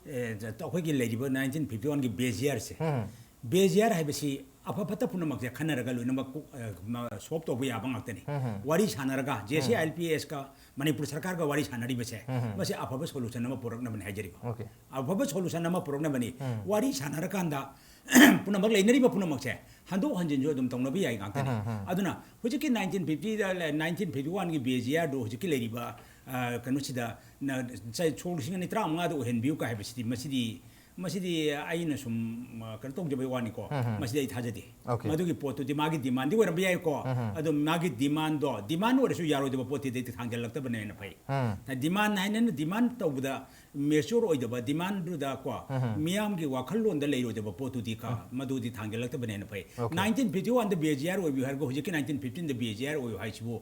ꯑꯦ, ꯖ-, ꯑꯩꯈꯣꯏꯒꯤ ꯂꯩꯔꯤꯕ ꯅꯥꯏꯟꯇꯤꯟ ꯐꯤꯐꯇꯤ ꯋꯥꯟꯒꯤ ꯕꯦꯁ ꯌꯔꯁꯦ, ꯎꯝ꯫ ꯕꯦꯁ ꯌꯔ ꯍꯥꯏꯕꯁꯤ ꯑꯐ ꯐꯠꯇ ꯄꯨꯝꯅꯃꯛꯁꯦ ꯈꯟꯅꯔꯒ ꯂꯣꯏꯅꯃꯛ ꯀꯣ-, ꯑ, ꯃ-, ꯁꯣꯜꯕ ꯇꯧꯕ ꯌꯥꯕ ꯉꯥꯛꯇꯅꯤ꯫ ꯎꯝ꯫ ꯋꯥꯔꯤ ꯁꯥꯟꯅꯔꯒ ꯖꯦ ꯑꯦꯁ ꯁꯤ ꯑꯥꯏ ꯑꯦꯜ ꯄꯤ ꯑꯦꯁꯀ ꯃꯅꯤꯄꯨꯔ ꯁꯔꯀꯥꯔꯒ ꯋꯥꯔꯤ ꯁꯥꯟꯅꯔꯤꯕꯁꯦ, ꯎꯝ꯫ ꯃꯁꯤ ꯑꯐꯕ ꯁꯣꯂꯨꯁꯟ ꯑꯃ ꯄꯨꯔꯛꯅꯕꯅꯤ ꯍꯥꯏꯖꯔꯤꯕ꯫ ꯑꯣꯀꯦ꯫ ꯑꯐꯕ ꯁꯣꯂꯨꯁꯟ ꯑꯃ ꯄꯨꯔꯛꯅꯕꯅꯤ꯫ ꯎꯝ꯫ ꯋꯥꯔꯤ ꯁꯥꯟꯅꯔꯀꯥꯟꯗ ꯄꯨꯝꯅꯃꯛ ꯂꯩꯅꯔꯤꯕ ꯄꯨꯝꯅꯃꯛꯁꯦ ꯍꯟꯗꯣꯛ ꯍꯟꯖꯤꯟꯁꯨ ꯑꯗꯨꯝ ꯇꯧꯅꯕ ꯌꯥꯏ ꯉꯥꯛꯇꯅꯤ꯫ ꯎꯝ, ꯎꯝ, ꯎꯝ꯫ ꯑꯗꯨꯅ ꯍꯧꯖꯤꯛꯀꯤ ꯅꯥꯏꯟꯇꯤꯟ ꯐꯤꯐꯇꯤꯗ, ꯅꯥꯏꯟꯇꯤꯟ ꯐꯤꯐꯇꯤ ꯋꯥꯟꯒꯤ ꯕꯦꯁ ꯌꯔꯗꯨ ꯍꯧꯖꯤꯛꯀꯤ ꯂꯩꯔꯤꯕ, ꯑ, ꯀꯩꯅꯣꯁꯤꯗ ꯅ-, ꯆ-, ꯁꯣꯛ ꯂꯤꯁꯤꯡ ꯑꯅꯤ ꯇꯔꯥꯃꯉꯥꯗ ꯑꯣꯏꯍꯟꯕꯤꯌꯨ ꯀꯥꯏ ꯍꯥꯏꯕꯁꯤꯗꯤ, ꯃꯁꯤꯗꯤ ꯃꯁꯤꯗꯤ ꯑꯩꯅ ꯁꯨꯝ ꯀꯩꯅꯣ ꯇꯧꯖꯕꯩ ꯋꯥꯅꯤꯀꯣ꯫ ꯃꯁꯤꯗꯤ ꯑꯩ ꯊꯥꯖꯗꯦ꯫ Okay. ꯃꯗꯨꯒꯤ ꯄꯣꯠꯇꯨꯗꯤ ꯃꯥꯒꯤ ꯗꯤꯃꯥꯟꯗꯤ ꯑꯣꯏꯔꯝꯕ ꯌꯥꯏꯀꯣ꯫ ꯑꯗꯣ ꯃꯥꯒꯤ ꯗꯤꯃꯥꯟꯗꯣ ꯗꯤꯃꯥꯟ ꯑꯣꯏꯔꯁꯨ ꯌꯥꯔꯣꯏꯗꯕ ꯄꯣꯠꯇꯨꯗꯤ ꯊꯥꯡꯖꯜꯂꯛꯇꯕꯅ ꯍꯦꯟꯅ ꯐꯩ꯫ ꯗꯤꯃꯥꯟ ꯍꯥꯏꯅ ꯗꯤꯃꯥꯟ ꯇꯧꯕꯗ ꯃꯦꯆꯣꯔ ꯑꯣꯏꯗꯕ ꯗꯤꯃꯥꯟꯗꯨꯗ ꯀꯣ ꯃꯤꯌꯥꯝꯒꯤ ꯋꯥꯈꯜꯂꯣꯟꯗ ꯂꯩꯔꯣꯏꯗꯕ ꯄꯣꯠꯇꯨꯗꯤ ꯀ ꯃꯗꯨꯗꯤ ꯊꯥꯡꯖꯜꯂꯛꯇꯕꯅ ꯍꯦꯟꯅ ꯐꯩ꯫ Okay. ꯅꯥꯏꯟꯇꯤꯟ ꯐꯤꯐꯇꯤ ꯋꯥꯟꯗ ꯕꯤ ꯑꯦ ꯖꯤ ꯑꯥꯔ ꯑꯣꯏꯕꯤꯌꯨ ꯍꯥꯏꯔꯒ ꯍꯧꯖꯤꯛꯀꯤ ꯅꯥꯏꯟꯇꯤꯟ ꯐꯤꯐꯇꯤꯟꯗ ꯕꯤ ꯑꯦ ꯖꯤ ꯑꯥꯔ ꯑꯣꯏꯌꯨ ꯍꯥꯏꯁꯤꯕꯨ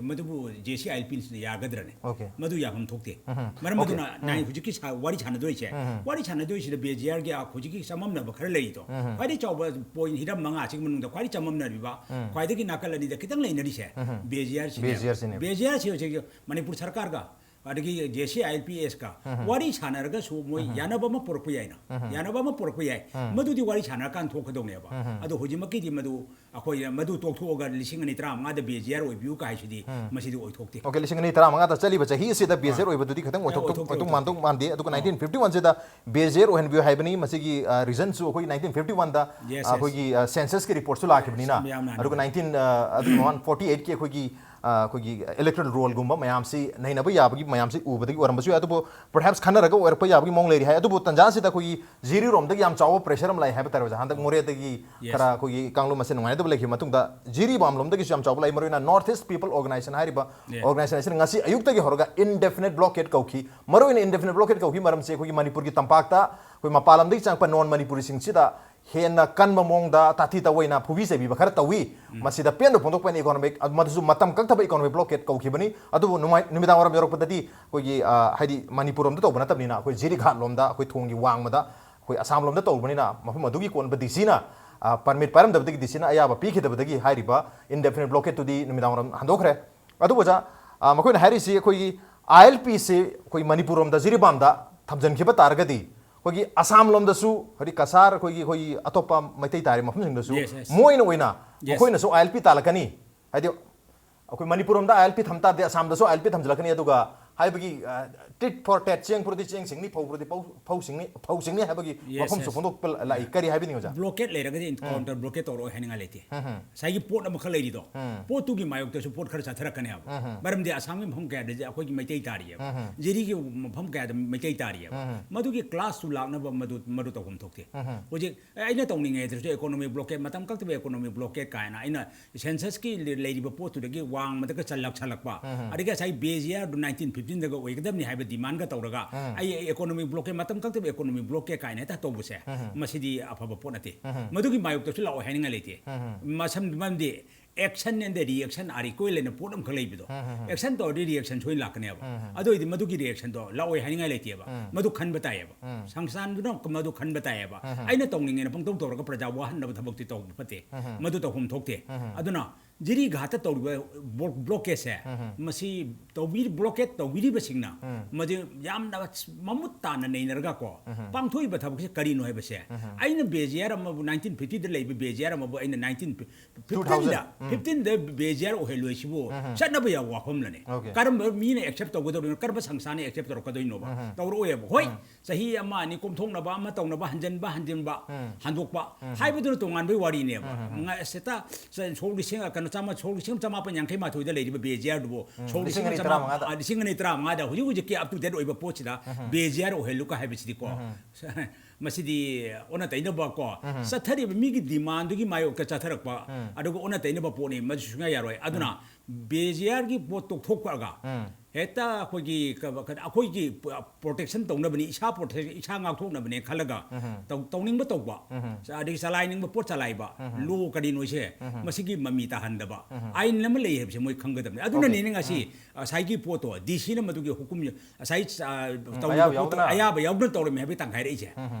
ꯃꯗꯨꯕꯨ ꯖꯦ ꯁꯤ ꯑꯥꯏ ꯑꯦꯜ ꯄꯤꯅ ꯌꯥꯒꯗ꯭ꯔꯅꯦ? Okay. ꯃꯗꯨ ꯌꯥꯐꯝ ꯊꯣꯛꯇꯦ꯫ ꯎꯝ. ꯃꯔꯝ Okay. ꯑꯗꯨꯅ ꯅꯥꯏ ꯍꯧꯖꯤꯛꯀꯤ ꯁꯥ- ꯋꯥꯔꯤ ꯁꯥꯟꯅꯗꯣꯏꯁꯦ ꯋꯥꯔꯤ ꯁꯥꯟꯅꯗꯣꯏꯁꯤꯗ ꯕꯤ ꯑꯦ ꯖꯤ ꯑꯥꯔꯒꯤ ꯍꯧꯖꯤꯛꯀꯤ ꯆꯃꯝꯅꯕ ꯈꯔ ꯂꯩꯔꯤꯗꯣ ꯈ꯭ꯋꯥꯏꯗꯒꯤ ꯆꯥꯎꯕ ꯄꯣꯏꯟ ꯍꯤꯔꯝ ꯃꯉꯥꯁꯤꯒꯤ ꯃꯅꯨꯡꯗ ꯈ꯭ꯋꯥꯏꯗꯒꯤ ꯆꯃꯝꯅꯔꯤꯕ ꯈ꯭ꯋꯥꯏꯗꯒꯤ ꯅꯥꯀꯜ ꯑꯅꯤꯗ ꯈꯤꯇꯪ ꯂꯩꯅꯔꯤꯁꯦ B A G R B A G R ꯁꯤꯅꯦꯕ꯫ ꯕꯤ ꯑꯦ ꯖꯤ ꯑꯥꯔ ꯁꯤ ꯍꯧꯖꯤꯛ ꯃꯅꯤꯄꯨꯔ ꯁꯔꯀꯥꯔꯒ ꯑꯗꯒꯤ ꯖꯦ ꯁꯤ ꯑꯥꯏ ꯑꯦꯜ ꯄꯤ ꯑꯦꯁꯀ ꯋꯥꯔꯤ ꯁꯥꯟꯅꯔꯒꯁꯨ ꯃꯣꯏ ꯌꯥꯅꯕ ꯑꯃ ꯄꯨꯔꯛꯄ ꯌꯥꯏꯅ ꯌꯥꯅꯕ ꯑꯃ ꯄꯨꯔꯛꯄ ꯌꯥꯏ꯫ ꯃꯗꯨꯗꯤ ꯋꯥꯔꯤ ꯁꯥꯟꯅꯔꯀꯥꯟꯗ ꯊꯣꯛꯀꯗꯧꯅꯦꯕ꯫ ꯑꯗꯣ ꯍꯧꯖꯤꯛꯃꯛꯀꯤꯗꯤ ꯃꯗꯨ ꯑꯩꯈꯣꯏ ꯃꯗꯨ ꯇꯣꯛꯊꯣꯛꯑꯒ ꯂꯤꯁꯤꯡ ꯑꯅꯤ ꯇꯔꯥꯃꯉꯥꯗ ꯕꯤ ꯑꯦ ꯖꯤ ꯑꯥꯔ ꯑꯣꯏꯕꯤꯌꯨ ꯀ ꯍꯥꯏꯁꯤꯗꯤ ꯃꯁꯤꯗꯤ ꯑꯣꯏꯊꯣꯛꯇꯦ꯫ Okay, ꯂꯤꯁꯤꯡ ꯑꯅꯤ ꯇꯔꯥꯃꯉꯥꯗ ꯆꯠꯂꯤꯕ ꯆꯍꯤ ꯑꯁꯤꯗ ꯕꯤ ꯑꯦ ꯖꯤ ꯑꯥꯔ ꯑꯣꯏꯕꯗꯨꯗꯤ ꯈꯤꯇꯪ ꯑꯣꯏꯊꯣꯛ- ꯑꯣꯏꯊꯣꯛꯇꯦ, ꯑꯣꯏꯊꯣꯛ- ꯃꯥꯟꯗꯧ ꯃꯥꯟꯗꯦ꯫ ꯑꯗꯨꯒ ꯅꯥꯏꯟꯇꯤꯟ ꯐꯤꯐꯇꯤ ꯋꯥꯟꯁꯤꯗ ꯕꯤ ꯑꯦ ꯖꯤ ꯑꯥꯔ ꯑꯣꯏꯍꯟꯕꯤꯌꯨ ꯍꯥꯏꯕꯅꯤ꯫ ꯃꯁꯤꯒꯤ ꯔꯤꯖꯟꯁꯨ ꯑꯩꯈꯣꯏ ꯅꯥꯏꯟꯇꯤꯟ ꯐꯤꯐꯇꯤ ꯋꯥꯟꯗ Yes, yes. ꯑꯩꯈꯣꯏꯒꯤ ꯁꯦꯟꯁꯁꯀꯤ ꯔꯤꯄꯣꯔꯠꯁꯨ ꯂꯥꯛꯈꯤꯕꯅꯤꯅ꯫ ꯃꯌꯥꯝꯅ ꯑꯗꯨꯒ ꯅꯥꯏꯟꯇꯤꯟ ꯑꯗꯨꯒꯤ ꯃꯃꯥꯡ ꯐꯣꯔꯇꯤ ꯑꯩꯠꯀꯤ ꯑꯩꯈꯣꯏꯒꯤ ꯑ, ꯑꯩꯈꯣꯏꯒꯤ ꯏꯂꯦꯛꯇ꯭ꯔꯦꯜ ꯔꯣꯜꯒꯨꯝꯕ ꯃꯌꯥꯝꯁꯤ ꯅꯩꯅꯕ ꯌꯥꯕꯒꯤ ꯃꯌꯥꯝꯁꯤ ꯎꯕꯗꯒꯤ ꯑꯣꯏꯔꯝꯕꯁꯨ ꯌꯥꯏ꯫ ꯑꯗꯨꯕꯨ perhaps ꯈꯟꯅꯔꯒ ꯑꯣꯏꯔꯛꯄ ꯌꯥꯕꯒꯤ ꯃꯑꯣꯡ ꯂꯩꯔꯤ ꯍꯥꯏ꯫ ꯑꯗꯨꯕꯨ ꯇꯟꯖꯥꯁꯤꯗ ꯑꯩꯈꯣꯏꯒꯤ ꯖꯤꯔꯤꯔꯣꯝꯗꯒꯤ ꯌꯥꯝ ꯆꯥꯎꯕ ꯄ꯭ꯔꯦꯁꯔ ꯑꯃ ꯂꯥꯛꯑꯦ ꯍꯥꯏꯕ ꯇꯥꯔꯦ ꯑꯣꯖꯥ꯫ ꯍꯟꯗꯛ ꯃꯣꯔꯦꯗꯒꯤ Yes. ꯈꯔ ꯑꯩꯈꯣꯏꯒꯤ ꯀꯥꯡꯂꯨꯞ ꯃꯁꯦꯜ ꯅꯨꯡꯉꯥꯏꯅꯗꯕ ꯂꯩꯈꯤꯕ ꯃꯇꯨꯡꯗ ꯖꯤꯔꯤꯕꯥꯝ ꯂꯣꯝꯗꯒꯤꯁꯨ ꯌꯥꯝ ꯆꯥꯎꯕ ꯂꯥꯛꯏ꯫ ꯃꯔꯨꯑꯣꯏꯅ North East People Organisation ꯍꯥꯏꯔꯤꯕ Yes. organization ꯉꯁꯤ ꯑꯌꯨꯛꯇꯒꯤ ꯍꯧꯔꯒ indefinite blockade ꯀꯧꯈꯤ꯫ ꯃꯔꯨꯑꯣꯏꯅ indefinite blockade ꯀꯧꯈꯤ ꯃꯔꯝꯁꯦ ꯑꯩꯈꯣꯏꯒꯤ ꯃꯅꯤꯄꯨꯔꯒꯤ ꯇꯝꯄꯥꯛꯇ ꯑꯩꯈꯣꯏ ꯃꯄꯥꯟ ꯂꯝꯗꯒꯤ ꯆꯪꯉꯛꯄ ꯅꯣꯟ ꯃꯅꯤꯄꯨꯔꯤꯁꯤꯡꯁꯤꯗ ꯍꯦꯟꯅ ꯀꯟꯕ ꯃꯑꯣꯡꯗ ꯇꯥꯊꯤ ꯇꯥꯑꯣꯏꯅ ꯐꯨꯕꯤ ꯆꯩꯕꯤꯕ ꯈꯔ ꯇꯧꯏ꯫ ꯃꯁꯤꯗ ꯄꯦꯟꯗꯕ ꯐꯣꯡꯗꯣꯛꯄ ꯑꯩꯅ ꯏꯀꯣꯅꯣꯃꯤꯛ, ꯃꯗꯨꯁꯨ ꯃꯇꯝ ꯀꯛꯊꯕ ꯏꯀꯣꯅꯣꯃꯤꯛ ꯕ꯭ꯂꯣꯀꯦꯠ ꯀꯧꯈꯤꯕꯅꯤ꯫ ꯑꯗꯨꯕꯨ ꯅꯨꯡꯉꯥꯏ-, ꯅꯨꯃꯤꯗꯥꯡ ꯋꯥꯏꯔꯝ ꯌꯧꯔꯛꯄꯗꯗꯤ ꯑꯩꯈꯣꯏꯒꯤ, ꯑ, ꯍꯥꯏꯗꯤ ꯃꯅꯤꯄꯨꯔ ꯂꯣꯝꯗ ꯇꯧꯕ ꯅꯠꯇꯕꯅꯤꯅ ꯑꯩꯈꯣꯏ ꯖꯤꯔꯤꯘꯥꯠ ꯂꯣꯝꯗ, ꯑꯩꯈꯣꯏ ꯊꯣꯡꯒꯤ ꯋꯥꯡꯃꯗ, ꯑꯩꯈꯣꯏ ꯑꯁꯥꯝ ꯂꯣꯝꯗ ꯇꯧꯕꯅꯤꯅ ꯃꯐꯝ ꯑꯗꯨꯒꯤ ꯀꯣꯟꯕ ꯗꯤ ꯁꯤꯅ, ꯑ, ꯄꯔꯃꯤꯠ ꯄꯥꯏꯔꯝꯗꯕꯗꯒꯤ ꯗꯤ ꯁꯤꯅ ꯑꯌꯥꯕ ꯄꯤꯈꯤꯗꯕꯗꯒꯤ ꯍꯥꯏꯔꯤꯕ ꯏꯟꯗꯦꯐꯤꯅꯤꯠ ꯕ꯭ꯂꯣꯀꯦꯠꯇꯨꯗꯤ ꯅꯨꯃꯤꯗꯥꯡ ꯋꯥꯏꯔꯝ ꯍꯟꯗꯣꯛꯈ꯭ꯔꯦ꯫ ꯑꯗꯨꯕꯨ ꯑꯣꯖꯥ, ꯑ, ꯃꯈꯣꯏꯅ ꯍꯥꯏꯔꯤꯁꯤ ꯑꯩꯈꯣꯏꯒꯤ ꯑꯥꯏ ꯑꯦꯜ ꯄꯤꯁꯤ ꯑꯩꯈꯣꯏ ꯃꯅꯤꯄꯨꯔ ꯂꯣꯝꯗ ꯖꯤꯔꯤꯕꯥꯝꯗ ꯊꯝꯖꯤꯟꯈꯤꯕ ꯇꯥꯔꯒꯗꯤ ꯑꯩꯈꯣꯏꯒꯤ ꯑꯁꯥꯝ ꯂꯣꯝꯗꯁꯨ, ꯍꯥꯏꯗꯤ ꯀꯁꯥꯔ, ꯑꯩꯈꯣꯏꯒꯤ, ꯑꯩꯈꯣꯏꯒꯤ ꯑꯇꯣꯞꯄ ꯃꯩꯇꯩ ꯇꯥꯔꯤꯕ ꯃꯐꯝꯁꯤꯡꯗꯁꯨ Yes, yes. ꯃꯣꯏꯅ ꯑꯣꯏꯅ Yes. ꯃꯈꯣꯏꯅꯁꯨ ꯑꯥꯏ ꯑꯦꯜ ꯄꯤ ꯇꯥꯜꯂꯛꯀꯅꯤ꯫ ꯍꯥꯏꯗꯤ ꯑꯩꯈꯣꯏ ꯃꯅꯤꯄꯨꯔ ꯂꯣꯝꯗ ꯑꯥꯏ ꯑꯦꯜ ꯄꯤ ꯊꯝ ꯇꯥꯔꯗꯤ ꯑꯁꯥꯝꯗꯁꯨ ꯑꯥꯏ ꯑꯦꯜ ꯄꯤ ꯊꯝꯖꯤꯜꯂꯛꯀꯅꯤ, ꯑꯗꯨꯒ ꯍꯥꯏꯕꯒꯤ ꯇꯤꯠ ꯐꯣꯔ ꯇꯦꯠ, ꯆꯦꯡ ꯐꯨꯔꯗꯤ ꯆꯦꯡ ꯁꯤꯡꯅꯤ, ꯐꯧ ꯐꯨꯔꯗꯤ ꯐꯧ ꯁꯤꯡꯅꯤ ꯍꯥꯏꯕꯒꯤ ꯋꯥꯐꯝꯁꯨ ꯐꯣꯡꯗꯣꯛꯄ ꯂꯥꯛꯏ꯫ ꯀꯔꯤ ꯍꯥꯏꯕꯤꯅꯤꯡꯉꯤ ꯑꯣꯖꯥ? ꯕ꯭ꯂꯣꯀꯦꯠ ꯂꯩꯔꯒꯗꯤ ꯀꯥꯎꯟꯇꯔ ꯕ꯭ꯂꯣꯀꯦꯠ ꯇꯧꯔꯛꯑꯣ ꯍꯥꯏꯅꯤꯡꯉꯥꯏ ꯂꯩꯇꯦ꯫ ꯉꯁꯥꯏꯒꯤ ꯄꯣꯠ ꯑꯃꯈꯛ ꯂꯩꯔꯤꯗꯣ, ꯄꯣꯠꯇꯨꯒꯤ ꯃꯥꯌꯣꯛꯇꯁꯨ ꯄꯣꯠ ꯈꯔ ꯆꯠꯊꯔꯛꯀꯅꯦꯕ꯫ ꯃꯔꯝꯗꯤ ꯑꯁꯥꯝꯒꯤ ꯃꯐꯝ ꯀꯌꯥꯗꯗꯤ ꯑꯩꯈꯣꯏꯒꯤ ꯃꯩꯇꯩ ꯇꯥꯔꯤꯑꯕ꯫ ꯖꯤꯔꯤꯒꯤ ꯃꯐꯝ ꯀꯌꯥꯗ ꯃꯩꯇꯩ ꯇꯥꯔꯤꯑꯕ꯫ ꯃꯗꯨꯒꯤ ꯀ꯭ꯂꯥꯁꯇꯨ ꯂꯥꯛꯅꯕ ꯃꯗꯨ ꯃꯗꯨ ꯇꯧꯐꯝ ꯊꯣꯛꯇꯦ꯫ ꯍꯧꯖꯤꯛ ꯑꯦ, ꯑꯩꯅ ꯇꯧꯅꯤꯡꯉꯦ ꯍꯥꯏꯗ꯭ꯔꯁꯨ ꯏꯀꯣꯅꯣꯃꯤꯛ ꯕ꯭ꯂꯣꯀꯦꯠ, ꯃꯇꯝ ꯀꯛꯇꯕ ꯏꯀꯣꯅꯣꯃꯤꯛ ꯕ꯭ꯂꯣꯀꯦꯠ ꯀꯥꯏꯅ ꯑꯩꯅ ꯁꯦꯟꯁꯁꯀꯤ ꯂꯩꯔꯤꯕ ꯄꯣꯠꯇꯨꯗꯒꯤ ꯋꯥꯡꯃꯗꯒ ꯆꯜꯂꯛꯁꯜꯂꯛꯄ, ꯑꯗꯒꯤ ꯉꯁꯥꯏ ꯕꯦꯖꯤꯌꯥꯔꯗꯨ ꯅꯥꯏꯟꯇꯤꯟ ꯐꯤꯐꯇꯤꯟꯗꯒ ꯑꯣꯏꯒꯗꯕꯅꯤ ꯍꯥꯏꯕ ꯗꯤꯃꯥꯟꯒ ꯇꯧꯔꯒ ꯑꯩ ꯏꯀꯣꯅꯣꯃꯤꯛ ꯕ꯭ꯂꯣꯀꯦꯠ, ꯃꯇꯝ ꯀꯛꯇꯕ ꯏꯀꯣꯅꯣꯃꯤꯛ ꯕ꯭ꯂꯣꯀꯦꯠ ꯀꯥꯏꯅ ꯍꯦꯛꯇ ꯇꯧꯕꯁꯦ, ꯃꯁꯤꯗꯤ ꯑꯐꯕ ꯄꯣꯠ ꯅꯠꯇꯦ꯫ ꯃꯗꯨꯒꯤ ꯃꯥꯌꯣꯛꯇꯁꯨ ꯂꯥꯛꯑꯣ ꯍꯥꯏꯅꯤꯡꯉꯥꯏ ꯂꯩꯇꯦ꯫ ꯃꯁꯝ ꯃꯔꯝꯗꯤ action and the reaction are equal ꯍꯥꯏꯅ ꯄꯣꯠ ꯑꯃꯈꯛ ꯂꯩꯕꯗꯣ꯫ Action ꯇꯧꯔꯗꯤ reaction ꯁꯣꯏꯅ ꯂꯥꯛꯀꯅꯦꯕ꯫ ꯑꯗꯨ ꯑꯣꯏꯗꯤ ꯃꯗꯨꯒꯤ reactionꯗꯣ ꯂꯥꯛꯑꯣꯏ ꯍꯥꯏꯅꯤꯡꯉꯥꯏ ꯂꯩꯇꯦꯕ꯫ ꯃꯗꯨ ꯈꯟꯕ ꯇꯥꯏꯌꯦꯕ꯫ ꯁꯪꯁꯊꯥꯟꯗꯨꯅ ꯃꯗꯨ ꯈꯟꯕ ꯇꯥꯏꯌꯦꯕ꯫ ꯑꯩꯅ ꯇꯧꯅꯤꯡꯉꯦꯅ ꯄꯪꯇꯧ ꯇꯧꯔꯒ ꯄ꯭ꯔꯖꯥ ꯋꯥꯍꯟꯅꯕ ꯊꯕꯛꯇꯤ ꯇꯧꯕ ꯐꯠꯇꯦ꯫ ꯃꯗꯨ ꯇꯧꯐꯝ ꯊꯣꯛꯇꯦ꯫ ꯑꯗꯨꯅ ꯖꯤꯔꯤꯘꯥꯠꯇ ꯇꯧꯔꯤꯕ ꯕ꯭ꯂꯣ-, ꯕ꯭ꯂꯣꯀꯦꯠꯁꯦ, ꯃꯁꯤ ꯇꯧꯕꯤ-, ꯕ꯭ꯂꯣꯀꯦꯠ ꯇꯧꯕꯤꯔꯤꯕꯁꯤꯡꯅ ꯃꯗꯨ ꯌꯥꯝꯅ ꯃꯃꯨꯠ ꯇꯥꯅ ꯅꯩꯅꯔꯒ ꯀꯣ, ꯄꯥꯡꯊꯣꯛꯏꯕ ꯊꯕꯛꯁꯦ ꯀꯔꯤꯅꯣ ꯍꯥꯏꯕꯁꯦ, ꯑꯩꯅ ꯕꯦꯖꯤꯌꯥꯔ ꯑꯃꯕꯨ, ꯅꯥꯏꯟꯇꯤꯟ ꯐꯤꯐꯇꯤꯗ ꯂꯩꯕ ꯕꯦꯖꯤꯌꯥꯔ ꯑꯃꯕꯨ ꯑꯩꯅ ꯅꯥꯏꯟꯇꯤꯟ ꯐꯤꯐꯇꯤꯟꯗ, ꯐꯤꯐꯇꯤꯟꯗ ꯕꯦꯖꯤꯌꯥꯔ ꯑꯣꯏꯍꯜꯂꯣꯏꯁꯤꯕꯨ ꯆꯠꯅꯕ ꯌꯥꯕ ꯋꯥꯐꯝꯂꯅꯦ꯫ ꯀꯔꯝꯕ ꯃꯤꯅ accept ꯇꯧꯒꯗꯧꯔꯤꯅꯣ? ꯀꯔꯝꯕ ꯁꯪꯁꯊꯥꯅ accept ꯇꯧꯔꯛꯀꯗꯣꯏꯅꯣꯕ? ꯇꯧꯔꯛꯑꯣꯏꯕ꯫ ꯍꯣꯏ, ꯆꯍꯤ ꯑꯃ ꯑꯅꯤ ꯀꯣꯝꯊꯣꯛꯅꯕ, ꯑꯃ ꯇꯧꯅꯕ, ꯍꯟꯖꯤꯟꯕ, ꯍꯟꯖꯤꯟꯕ, ꯍꯟꯗꯣꯛꯄ ꯍꯥꯏꯕꯗꯨꯅ ꯇꯣꯉꯥꯟꯕꯒꯤ ꯋꯥꯔꯤꯅꯦꯕ꯫ ꯉ-, ꯁꯦꯇ ꯁ-, ꯁꯣꯛ ꯂꯤꯁꯤꯡ, ꯀꯩꯅꯣ, ꯆꯥꯝꯃ, ꯁꯣꯛ ꯂꯤꯁꯤꯡ ꯑꯃ ꯆꯃꯥꯄꯟ ꯌꯥꯡꯈꯩ ꯃꯥꯊꯣꯏꯗ ꯂꯩꯔꯤꯕ ꯕꯦꯖꯤꯌꯥꯔꯗꯨꯕꯨ ꯁꯣꯛ ꯂꯤꯁꯤꯡ ꯑꯃ ꯆꯃꯥꯄꯟ, ꯑ, ꯂꯤꯁꯤꯡ ꯑꯅꯤ ꯇꯔꯥꯃꯉꯥꯗ ꯍꯧꯖꯤꯛ ꯍꯧꯖꯤꯛꯀꯤ up to date ꯑꯣꯏꯕ ꯄꯣꯠꯁꯤꯗ ꯕꯦꯖꯤꯌꯥꯔ ꯑꯣꯏꯍꯜꯂꯨꯀ ꯍꯥꯏꯕꯁꯤꯗꯤꯀꯣ, ꯃꯁꯤꯗꯤ ꯑꯣꯟꯅ ꯇꯩꯅꯕ ꯀꯣ, ꯆꯠꯊꯔꯤꯕ ꯃꯤꯒꯤ demandꯗꯨꯒꯤ ꯃꯥꯌꯣꯛꯇ ꯆꯠꯊꯔꯛꯄ, ꯑꯗꯨꯒ ꯑꯣꯟꯅ ꯇꯩꯅꯕ ꯄꯣꯠꯅꯤ, ꯃꯗꯨ ꯁꯨꯡꯌꯥ ꯌꯥꯔꯣꯏ꯫ ꯑꯗꯨꯅ ꯕꯦꯖꯤꯌꯥꯔꯒꯤ ꯄꯣꯠ ꯇꯣꯛꯊꯣꯛꯄꯒ ꯍꯦꯛꯇ ꯑꯩꯈꯣꯏꯒꯤ ꯀ-, ꯀ-, ꯑꯩꯈꯣꯏꯒꯤ protection ꯇꯧꯅꯕꯅꯤ, ꯏꯁꯥ protection, ꯏꯁꯥ ꯉꯥꯛꯊꯣꯛꯅꯕꯅꯦ ꯈꯜꯂꯒ ꯇꯧ-, ꯇꯧꯅꯤꯡꯕ ꯇꯧꯕ, ꯑꯗꯒꯤ ꯆꯂꯥꯏꯅꯤꯡꯕ ꯄꯣꯠ ꯆꯂꯥꯏꯕ, law ꯀꯔꯤꯅꯣꯁꯦ, ꯃꯁꯤꯒꯤ ꯃꯃꯤ ꯇꯥꯍꯟꯗꯕ ꯑꯥꯏꯟ ꯑꯃ ꯂꯩ ꯍꯥꯏꯕꯁꯦ ꯃꯣꯏ ꯈꯪꯒꯗꯕꯅꯤ꯫ ꯑꯗꯨꯅꯅꯤꯅꯦ ꯉꯁꯤ ꯉꯁꯥꯏꯒꯤ ꯄꯣꯠꯇꯣ, ꯗꯤꯁꯤꯅ ꯃꯗꯨꯒꯤ ꯍꯨꯀꯨꯝ, ꯉꯁꯥꯏ, ꯑ, ꯇꯧꯔꯤꯕ ꯑꯌꯥꯕ ꯄꯣꯠꯇꯣ ꯌꯥꯎꯗꯅ꯫ ꯑꯌꯥꯕ ꯌꯥꯎꯗꯅ ꯇꯧꯔꯝꯃꯦ ꯍꯥꯏꯕꯒꯤ ꯇꯥꯟꯈꯥꯏꯔꯛꯏꯁꯦ꯫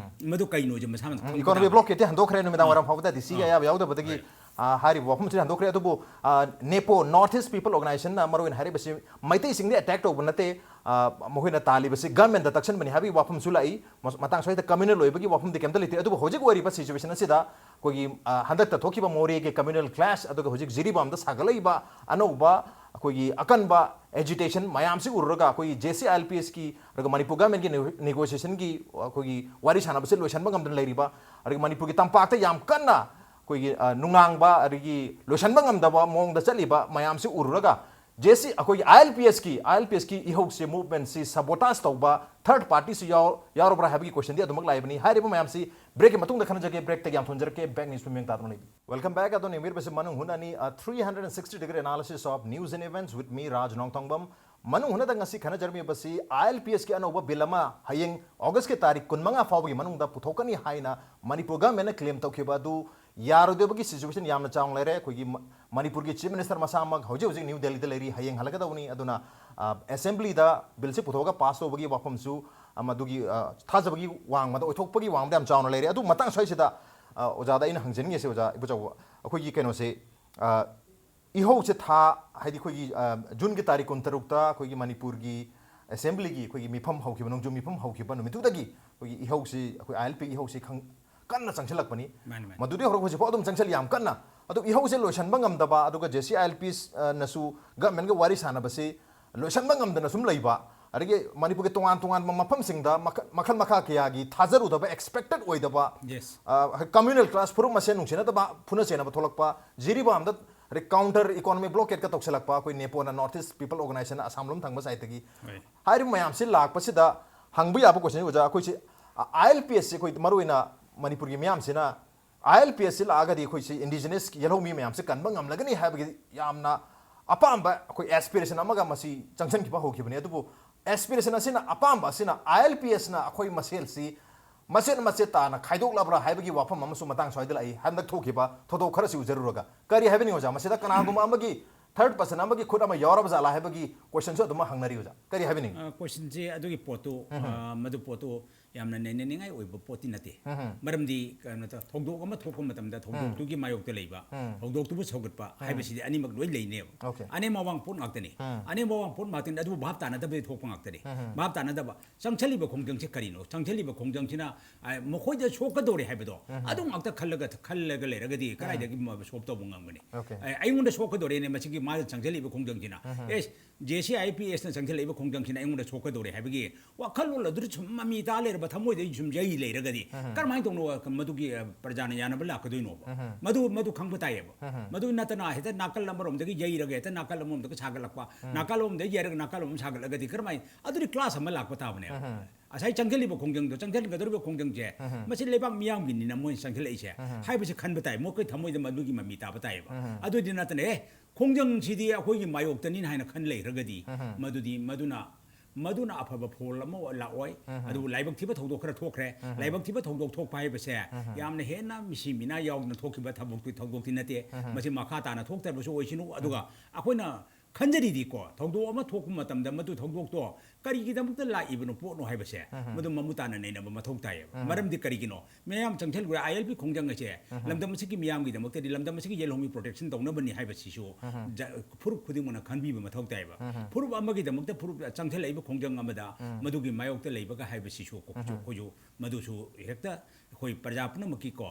ꯃꯗꯨ ꯀꯩꯅꯣꯁꯦ ꯃꯁꯥ ꯃꯊꯟꯇ ꯈꯪꯕ economy ꯇꯥꯕꯅꯤ꯫ Blockade ꯇꯤ ꯍꯟꯗꯣꯛꯈ꯭ꯔꯦ ꯅꯨꯃꯤꯗꯥꯡ ꯋꯥꯏꯔꯝ ꯐꯥꯎꯕꯗ ꯗꯤꯁꯤꯒꯤ ꯑꯌꯥꯕ ꯌꯥꯎꯗꯕꯗꯒꯤ꯫ ꯑ, ꯍꯥꯏꯔꯤꯕ ꯋꯥꯐꯝꯁꯤ ꯍꯟꯗꯣꯛꯈ꯭ꯔꯦ꯫ ꯑꯗꯨꯕꯨ, ꯑ, NEPO, North East People Organization ꯅ ꯃꯔꯨꯑꯣꯏꯅ ꯍꯥꯏꯔꯤꯕꯁꯤ ꯃꯩꯇꯩꯁꯤꯡꯗꯤ attack ꯇꯧꯕ ꯅꯠꯇꯦ, ꯑ, ꯃꯈꯣꯏꯅ ꯇꯥꯜꯂꯤꯕꯁꯤ government ꯇ ꯇꯛꯁꯟꯕꯅꯤ ꯍꯥꯏꯕꯒꯤ ꯋꯥꯐꯝꯁꯨ ꯂꯥꯛꯏ꯫ ꯃ-, ꯃꯇꯥꯡ ꯁ꯭ꯋꯥꯏꯗ communal ꯑꯣꯏꯕꯒꯤ ꯋꯥꯐꯝꯗꯤ ꯀꯩꯝꯇ ꯂꯩꯇꯦ꯫ ꯑꯗꯨꯕꯨ ꯍꯧꯖꯤꯛ ꯑꯣꯏꯔꯤꯕ situation ꯑꯁꯤꯗ ꯑꯩꯈꯣꯏꯒꯤ, ꯑ, ꯍꯟꯗꯛꯇ ꯊꯣꯛꯈꯤꯕ ꯃꯣꯔꯦꯒꯤ communal clash, ꯑꯗꯨꯒ ꯍꯧꯖꯤꯛ ꯖꯤꯔꯤꯕꯥꯝꯗ ꯁꯥꯒꯠꯂꯛꯏꯕ ꯑꯅꯧꯕ ꯑꯩꯈꯣꯏꯒꯤ ꯑꯀꯟꯕ agitation ꯃꯌꯥꯝꯁꯤ ꯎꯔꯨꯔꯒ, ꯑꯩꯈꯣꯏꯒꯤ JC ILPS ꯀꯤ, ꯑꯗꯨꯒ ꯃꯅꯤꯄꯨꯔ government ꯀꯤ ꯅꯦꯒꯣ-, negotiation ꯒꯤ ꯑꯩꯈꯣꯏꯒꯤ ꯋꯥꯔꯤ ꯁꯥꯟꯅꯕꯁꯤ ꯂꯣꯏꯁꯤꯟꯕ ꯉꯝꯗꯅ ꯂꯩꯔꯤꯕ, ꯑꯗꯒꯤ ꯃꯅꯤꯄꯨꯔꯒꯤ ꯇꯝꯄꯥꯛꯇ ꯌꯥꯝ ꯀꯟꯅ ꯑꯩꯈꯣꯏꯒꯤ, ꯑ, ꯅꯨꯡꯅꯥꯡꯕ, ꯑꯗꯒꯤ ꯂꯣꯏꯁꯤꯟꯕ ꯉꯝꯗꯕ ꯃꯑꯣꯡꯗ ꯆꯠꯂꯤꯕ ꯃꯌꯥꯝꯁꯤ ꯎꯔꯨꯔꯒ, JC, ꯑꯩꯈꯣꯏꯒꯤ ILPS ꯀꯤ, ILPS ꯀꯤ ꯏꯍꯧꯁꯤ, movement ꯁꯤ sabotage ꯇꯧꯕ third party ꯁꯨ ꯌꯥꯎ-, ꯌꯥꯎꯔꯕ꯭ꯔꯥ ꯍꯥꯏꯕꯒꯤ question ꯗꯤ ꯑꯗꯨꯃꯛ ꯂꯥꯛꯏꯕꯅꯤ꯫ ꯍꯥꯏꯔꯤꯕ ꯃꯌꯥꯝꯁꯤ break ꯀꯤ ꯃꯇꯨꯡꯗ ꯈꯟꯅꯖꯒꯦ꯫ Break ꯇꯒꯤ ꯌꯥꯝ ꯊꯣꯟꯖꯔꯛꯀꯦ꯫ Back News ꯄꯨꯝꯃꯤꯡ ꯇꯥꯗꯨꯅ ꯂꯩꯕꯤꯌꯨ꯫ Welcome back꯫ ꯑꯗꯣ ꯅꯤꯌꯨ ꯃꯤꯔꯕꯁꯤ ꯃꯅꯨꯡ ꯍꯨꯠꯅꯅꯤ, ꯑ, three hundred sixty degree analysis of news and events with me, ꯔꯥꯖ ꯅꯣꯡꯊꯣꯡꯕꯝ꯫ ꯃꯅꯨꯡ ꯍꯨꯠꯅꯗ ꯉꯁꯤ ꯈꯟꯅꯖꯔꯝꯃꯤꯕꯁꯤ ILPS ꯀꯤ ꯑꯅꯧꯕ bill ꯑꯃ ꯍꯌꯦꯡ August ꯀꯤ ꯇꯥꯔꯤꯛ ꯀꯨꯟꯃꯉꯥ ꯐꯥꯎꯕꯒꯤ ꯃꯅꯨꯡꯗ ꯄꯨꯊꯣꯛꯀꯅꯤ ꯍꯥꯏꯅ ꯃꯅꯤꯄꯨꯔ government ꯅ claim ꯇꯧꯈꯤꯕ ꯑꯗꯨ ꯌꯥꯔꯣꯏꯗꯕꯒꯤ situation ꯌꯥꯝꯅ ꯆꯥꯎꯅ ꯂꯩꯔꯦ꯫ ꯑꯩꯈꯣꯏꯒꯤ ꯃ-, ꯃꯅꯤꯄꯨꯔꯒꯤ Chief Minister ꯃꯁꯥꯃꯛ ꯍꯧꯖꯤꯛ ꯍꯧꯖꯤꯛ ꯅ꯭ꯌꯨ ꯗꯦꯜꯂꯤꯗ ꯂꯩꯔꯤ, ꯍꯌꯦꯡ ꯍꯜꯂꯛꯀꯗꯧꯕꯅꯤ꯫ ꯑꯗꯨꯅ, ꯑ, assembly ꯗ bill ꯁꯤ ꯄꯨꯊꯣꯛꯑꯒ pass ꯇꯧꯕꯒꯤ ꯋꯥꯐꯝꯁꯨ, ꯑ, ꯃꯗꯨꯒꯤ, ꯑ, ꯊꯥꯖꯕꯒꯤ ꯋꯥꯡꯃꯗ, ꯑꯣꯏꯊꯣꯛꯄꯒꯤ ꯋꯥꯡꯃꯗ ꯌꯥꯝ ꯆꯥꯎꯅ ꯂꯩꯔꯦ꯫ ꯑꯗꯨ ꯃꯇꯥꯡ ꯁ꯭ꯋꯥꯏꯁꯤꯗ, ꯑ, ꯑꯣꯖꯥꯗ ꯑꯩꯅ ꯍꯪꯖꯅꯤꯡꯉꯤꯁꯦ, ꯑꯣꯖꯥ ꯏꯕꯨꯆꯧꯕ, ꯑꯩꯈꯣꯏꯒꯤ ꯀꯩꯅꯣꯁꯦ, ꯑ, ꯏꯍꯧꯁꯦ ꯊꯥ, ꯍꯥꯏꯗꯤ ꯑꯩꯈꯣꯏꯒꯤ, ꯑ, ꯖꯨꯟꯒꯤ ꯇꯥꯔꯤꯛ ꯀꯨꯟꯇꯔꯨꯛꯇ ꯑꯩꯈꯣꯏꯒꯤ ꯃꯅꯤꯄꯨꯔꯒꯤ assembly ꯒꯤ ꯑꯩꯈꯣꯏꯒꯤ ꯃꯤꯐꯝ ꯍꯧꯈꯤꯕ, ꯅꯣꯡꯖꯨ ꯃꯤꯐꯝ ꯍꯧꯈꯤꯕ ꯅꯨꯃꯤꯠꯇꯨꯗꯒꯤ ꯑꯩꯈꯣꯏꯒꯤ ꯏꯍꯧꯁꯤ, ꯑꯩꯈꯣꯏ ILP ꯏꯍꯧꯁꯤ ꯈꯪ-, ꯀꯟꯅ ꯆꯪꯁꯤꯜꯂꯛꯄꯅꯤ꯫ ꯃꯥꯅꯤ, ꯃꯥꯅꯤ꯫ ꯃꯗꯨꯗꯒꯤ ꯍꯧꯔꯒ ꯍꯧꯖꯤꯛꯐꯥꯎ ꯑꯗꯨꯝ ꯆꯪꯁꯤꯜꯂꯤ ꯌꯥꯝ ꯀꯟꯅ꯫ ꯑꯗꯨ ꯏꯍꯧꯁꯦ ꯂꯣꯏꯁꯤꯟꯕ ꯉꯝꯗꯕ, ꯑꯗꯨꯒ JC ILPS, ꯑ, ꯅꯁꯨ government ꯀ ꯋꯥꯔꯤ ꯁꯥꯟꯅꯕꯁꯤ ꯂꯣꯏꯁꯤꯟꯕ ꯉꯝꯗꯅ ꯁꯨꯝ ꯂꯩꯕ, ꯑꯗꯒꯤ ꯃꯅꯤꯄꯨꯔꯒꯤ ꯇꯣꯉꯥꯟ ꯇꯣꯉꯥꯟꯕ ꯃꯐꯝꯁꯤꯡꯗ ꯃꯈꯜ, ꯃꯈꯜ ꯃꯈꯥ ꯀꯌꯥꯒꯤ ꯊꯥꯖꯔꯨꯗꯕ, expected ꯑꯣꯏꯗꯕ, Yes꯫ ꯑ, communal clash, ꯐꯨꯔꯨꯞ ꯃꯁꯦꯟ ꯅꯨꯡꯁꯤꯅꯗꯕ, ꯐꯨꯅ ꯆꯩꯅꯕ ꯊꯣꯛꯂꯛꯄ, ꯖꯤꯔꯤꯕꯥꯝꯗ ꯑꯗꯩ counter economic blockade ꯀ ꯇꯧꯁꯤꯜꯂꯛꯄ, ꯑꯩꯈꯣꯏ NEPO ꯅ, North East People Organization ꯅ ꯑꯁꯥꯝ ꯂꯣꯝ ꯊꯪꯕ side ꯇꯒꯤ꯫ ꯍꯣꯏ꯫ ꯍꯥꯏꯔꯤꯕ ꯃꯌꯥꯝꯁꯤ ꯂꯥꯛꯄꯁꯤꯗ ꯍꯪꯕ ꯌꯥꯕ question ꯅꯤ ꯑꯣꯖꯥ, ꯑꯩꯈꯣꯏꯁꯤ, ꯑ, ILPS ꯁꯤ ꯑꯩꯈꯣꯏ ꯃꯔꯨꯑꯣꯏꯅ ꯃꯅꯤꯄꯨꯔꯒꯤ ꯃꯤꯌꯥꯝꯁꯤꯅ ILPS ꯁꯤ ꯂꯥꯛꯑꯒꯗꯤ ꯑꯩꯈꯣꯏꯁꯤ indigenous ꯌꯦꯜꯍꯧꯃꯤ ꯃꯌꯥꯝꯁꯤ ꯀꯟꯕ ꯉꯝꯂꯒꯅꯤ ꯍꯥꯏꯕꯒꯤ ꯌꯥꯝꯅ ꯑꯄꯥꯝꯕ ꯑꯩꯈꯣꯏ aspiration ꯑꯃꯒ ꯃꯁꯤ ꯆꯪꯁꯤꯟꯈꯤꯕ ꯍꯧꯈꯤꯕꯅꯤ꯫ ꯑꯗꯨꯕꯨ aspiration ꯑꯁꯤꯅ, ꯑꯄꯥꯝꯕ ꯑꯁꯤꯅ ILPS ꯅ ꯑꯩꯈꯣꯏ ꯃꯁꯦꯜꯁꯤ ꯃꯆꯦꯠ ꯃꯆꯦꯠ ꯇꯥꯅ ꯈꯥꯏꯗꯣꯛꯂꯕ꯭ꯔꯥ ꯍꯥꯏꯕꯒꯤ ꯋꯥꯐꯝ ꯑꯃꯁꯨ ꯃꯇꯥꯡ ꯁ꯭ꯋꯥꯏꯗ ꯂꯥꯛꯏ꯫ ꯍꯟꯗꯛ ꯊꯣꯛꯈꯤꯕ ꯊꯧꯗꯣꯛ ꯈꯔꯁꯤ ꯎꯖꯔꯨꯔꯒ ꯀꯔꯤ ꯍꯥꯏꯕꯅꯤ ꯑꯣꯖꯥ? ꯃꯁꯤꯗ ꯀꯅꯥꯒꯨꯝꯕ ꯑꯃꯒꯤ ꯊꯔꯗ ꯄꯔꯁꯟ ꯑꯃꯒꯤ ꯈꯨꯠ ꯑꯃ ꯌꯥꯎꯔꯕ ꯖꯥꯠꯂꯥ ꯍꯥꯏꯕꯒꯤ ꯀꯣꯏꯁꯟꯁꯨ ꯑꯗꯨꯃꯛ ꯍꯪꯅꯔꯤ ꯑꯣꯖꯥ꯫ ꯀꯔꯤ ꯍꯥꯏꯕꯤꯅꯤꯡꯉꯤ? ꯀꯣꯏꯁꯟꯁꯦ ꯑꯗꯨꯒꯤ ꯄꯣꯠꯇꯨ ꯑ, ꯃꯗꯨ ꯄꯣꯠꯇꯨ ꯌꯥꯝꯅ ꯅꯩꯅꯅꯤꯡꯉꯥꯏ ꯑꯣꯏꯕ ꯄꯣꯠꯇꯤ ꯅꯠꯇꯦ꯫ ꯃꯔꯝꯗꯤ ꯀꯩꯅꯣ ꯇꯧ- ꯊꯧꯗꯣꯛ ꯑꯃ ꯊꯣꯛꯄ ꯃꯇꯝꯗ ꯊꯧꯗꯣꯛꯇꯨꯒꯤ ꯃꯥꯌꯣꯛꯇ ꯂꯩꯕ, ꯊꯧꯗꯣꯛꯇꯨꯕꯨ ꯁꯧꯒꯠꯄ ꯍꯥꯏꯕꯁꯤꯗꯤ ꯑꯅꯤꯃꯛ ꯂꯣꯏ ꯂꯩꯅꯦꯕ꯫ Okay. ꯑꯅꯦꯝ ꯑꯋꯥꯡ ꯄꯣꯠ ꯉꯥꯛꯇꯅꯤ꯫ ꯑꯅꯦꯝ ꯑꯋꯥꯡ ꯄꯣꯠ ꯉꯥꯛꯇꯅꯤ꯫ ꯑꯗꯨꯕꯨ ꯚꯥꯞ ꯇꯥꯅꯗꯕꯗꯤ ꯊꯣꯛꯄ ꯉꯥꯛꯇꯅꯤ꯫ ꯚꯥꯞ ꯇꯥꯅꯗꯕ ꯆꯪꯁꯜꯂꯤꯕ ꯈꯣꯡꯖꯪꯁꯦ ꯀꯔꯤꯅꯣ? ꯆꯪꯁꯜꯂꯤꯕ ꯈꯣꯡꯖꯪꯁꯤꯅ ꯑ, ꯃꯈꯣꯏꯗ ꯁꯣꯛꯀꯗꯧꯔꯦ ꯍꯥꯏꯕꯗꯣ ꯑꯗꯨ ꯉꯥꯛꯇ ꯈꯜꯂꯒ ꯈꯜꯂꯒ ꯂꯩꯔꯒꯗꯤ ꯀꯗꯥꯏꯗꯒꯤ ꯁꯣꯞ ꯇꯧꯕ ꯉꯝꯒꯅꯤ? Okay. ꯑ, ꯑꯩꯉꯣꯟꯗ ꯁꯣꯛꯀꯗꯧꯔꯦꯅꯦ ꯃꯁꯤꯒꯤ ꯃꯥꯅ ꯆꯪꯁꯤꯜꯂꯤꯕ ꯈꯣꯡꯖꯪꯁꯤꯅ꯫ ꯑꯦꯁ, ꯖꯦ ꯁꯤ ꯑꯥꯏ ꯄꯤ ꯑꯦꯁꯅ ꯆꯪꯁꯤꯜꯂꯛꯏꯕ ꯈꯣꯡꯖꯪꯁꯤꯅ ꯑꯩꯉꯣꯟꯗ ꯁꯣꯛꯀꯗꯧꯔꯦ ꯍꯥꯏꯕꯒꯤ ꯋꯥꯈꯜꯂꯣꯟ ꯑꯗꯨꯗ ꯁꯨꯝ ꯃꯃꯤ ꯇꯥ ꯂꯩꯔꯕ, ꯊꯃꯣꯏꯗ ꯁꯨꯝ ꯌꯩ ꯂꯩꯔꯒꯗꯤ ꯀꯔꯝꯍꯥꯏꯅ ꯇꯧꯅꯣ ꯃꯗꯨꯒꯤ, ꯑ, ꯄ꯭ꯔꯖꯥꯅ ꯌꯥꯅꯕ ꯂꯥꯛꯀꯗꯣꯏꯅꯣꯕ? ꯃꯗꯨ, ꯃꯗꯨ ꯈꯪꯕ ꯇꯥꯏꯌꯦꯕ꯫ ꯃꯗꯨ ꯅꯠꯇꯅ ꯍꯦꯛꯇ ꯅꯥꯀꯜ ꯑꯃꯔꯣꯝꯗꯒꯤ ꯌꯩꯔꯒ ꯍꯦꯛꯇ ꯅꯥꯀꯜ ꯑꯃꯔꯣꯝꯗꯒꯤ ꯁꯥꯒꯠꯂꯛꯄ, ꯅꯥꯀꯜ ꯑꯃꯔꯣꯝꯗꯒꯤ ꯌꯩꯔꯒ ꯅꯥꯀꯜ ꯑꯃꯔꯣꯝ ꯁꯥꯒꯠꯂꯒꯗꯤ ꯀꯔꯝꯍꯥꯏꯅ, ꯑꯗꯨꯗꯤ ꯀ꯭ꯂꯥꯁ ꯑꯃ ꯂꯥꯛꯄ ꯇꯥꯕꯅꯦꯕ꯫ ꯉꯁꯥꯏ ꯆꯪꯁꯤꯜꯂꯤꯕ ꯈꯣꯡꯖꯪꯗꯣ, ꯆꯪꯁꯤꯟꯒꯗꯧꯔꯤꯕ ꯈꯣꯡꯖꯪꯁꯦ, ꯃꯁꯤ ꯂꯩꯕꯥꯛ ꯃꯤꯌꯥꯝꯒꯤꯅꯤꯅ ꯃꯣꯏꯅ ꯆꯪꯁꯤꯜꯂꯛꯏꯁꯦ ꯍꯥꯏꯕꯁꯦ ꯈꯟꯕ ꯇꯥꯏ꯫ ꯃꯈꯣꯏ ꯊꯃꯣꯏꯗ ꯃꯗꯨꯒꯤ ꯃꯃꯤ ꯇꯥꯕ ꯇꯥꯏꯌꯦꯕ꯫ ꯑꯗꯨꯗꯤ ꯅꯠꯇꯅ, ꯑꯦ, ꯈꯣꯡꯖꯪꯁꯤꯗꯤ ꯑꯩꯈꯣꯏꯒꯤ ꯃꯥꯌꯣꯛꯇꯅꯤꯅ ꯍꯥꯏꯅ ꯈꯟ ꯂꯩꯈ꯭ꯔꯒꯗꯤ, ꯃꯗꯨꯗꯤ, ꯃꯗꯨꯅ, ꯃꯗꯨꯅ ꯑꯐꯕ ꯐꯣꯜ ꯑꯃ ꯂꯥꯛꯑꯣꯏ꯫ ꯑꯗꯨꯕꯨ ꯂꯥꯏꯕꯛ ꯊꯤꯕ ꯊꯧꯗꯣꯛ ꯈꯔ ꯊꯣꯛꯈ꯭ꯔꯦ꯫ ꯂꯥꯏꯕꯛ ꯊꯤꯕ ꯊꯧꯗꯣꯛ ꯊꯣꯛꯄ ꯍꯥꯏꯕꯁꯦ ꯌꯥꯝꯅ ꯍꯦꯟꯅ ꯃꯤꯁꯤ ꯃꯤꯅꯥ ꯌꯥꯎꯗꯅ ꯊꯣꯛꯈꯤꯕ ꯊꯕꯛꯇꯤ, ꯊꯧꯗꯣꯛꯇꯤ ꯅꯠꯇꯦ꯫ ꯃꯁꯤ ꯃꯈꯥ ꯇꯥꯅ ꯊꯣꯛꯇꯕꯁꯨ ꯑꯣꯏꯁꯅꯨ꯫ ꯑꯗꯨꯒ ꯑꯩꯈꯣꯏꯅ ꯈꯟꯖꯔꯤꯗꯤꯀꯣ, ꯊꯧꯗꯣꯛ ꯑꯃ ꯊꯣꯛꯄ ꯃꯇꯝꯗ ꯃꯗꯨ ꯊꯧꯗꯣꯛꯇꯣ ꯀꯔꯤꯒꯤꯗꯃꯛꯇ ꯂꯥꯛꯏꯕꯅꯣ ꯄꯣꯠꯅꯣ ꯍꯥꯏꯕꯁꯦ ꯃꯗꯨ ꯃꯃꯨꯠ ꯇꯥꯅ ꯅꯩꯅꯕ ꯃꯊꯧ ꯇꯥꯏꯌꯦꯕ꯫ ꯃꯔꯝꯗꯤ ꯀꯔꯤꯒꯤꯅꯣ? ꯃꯌꯥꯝ ꯆꯪꯁꯤꯜꯂꯨꯔꯦ, ꯑꯥꯏ ꯑꯦꯜ ꯄꯤ ꯈꯣꯡꯖꯪ ꯑꯁꯦ ꯂꯝꯗꯝ ꯑꯁꯤꯒꯤ ꯃꯤꯌꯥꯝꯒꯤꯗꯃꯛꯇꯗꯤ, ꯂꯝꯗꯝ ꯑꯁꯤꯒꯤ ꯌꯦꯜꯍꯧꯃꯤ ꯄ꯭ꯔꯣꯇꯦꯛꯁꯟ ꯇꯧꯅꯕꯅꯤ ꯍꯥꯏꯕꯁꯤꯁꯨ ꯖ-, ꯐꯨꯔꯨꯞ ꯈꯨꯗꯤꯡꯃꯛꯅ ꯈꯟꯕꯤꯕ ꯃꯊꯧ ꯇꯥꯏꯌꯦꯕ꯫ ꯐꯨꯔꯨꯞ ꯑꯃꯒꯤꯗꯃꯛꯇ ꯐꯨꯔꯨꯞ ꯆꯪꯁꯤꯜꯂꯛꯏꯕ ꯈꯣꯡꯖꯪ ꯑꯃꯗ ꯃꯗꯨꯒꯤ ꯃꯥꯌꯣꯛꯇ ꯂꯩꯕꯒ ꯍꯥꯏꯕꯁꯤꯁꯨ ꯑꯩꯈꯣꯏꯁꯨ, ꯑꯩꯈꯣꯏꯁꯨ ꯃꯗꯨꯁꯨ ꯍꯦꯛꯇ ꯑꯩꯈꯣꯏ ꯄ꯭ꯔꯖꯥ ꯄꯨꯝꯅꯃꯛꯀꯤꯀꯣ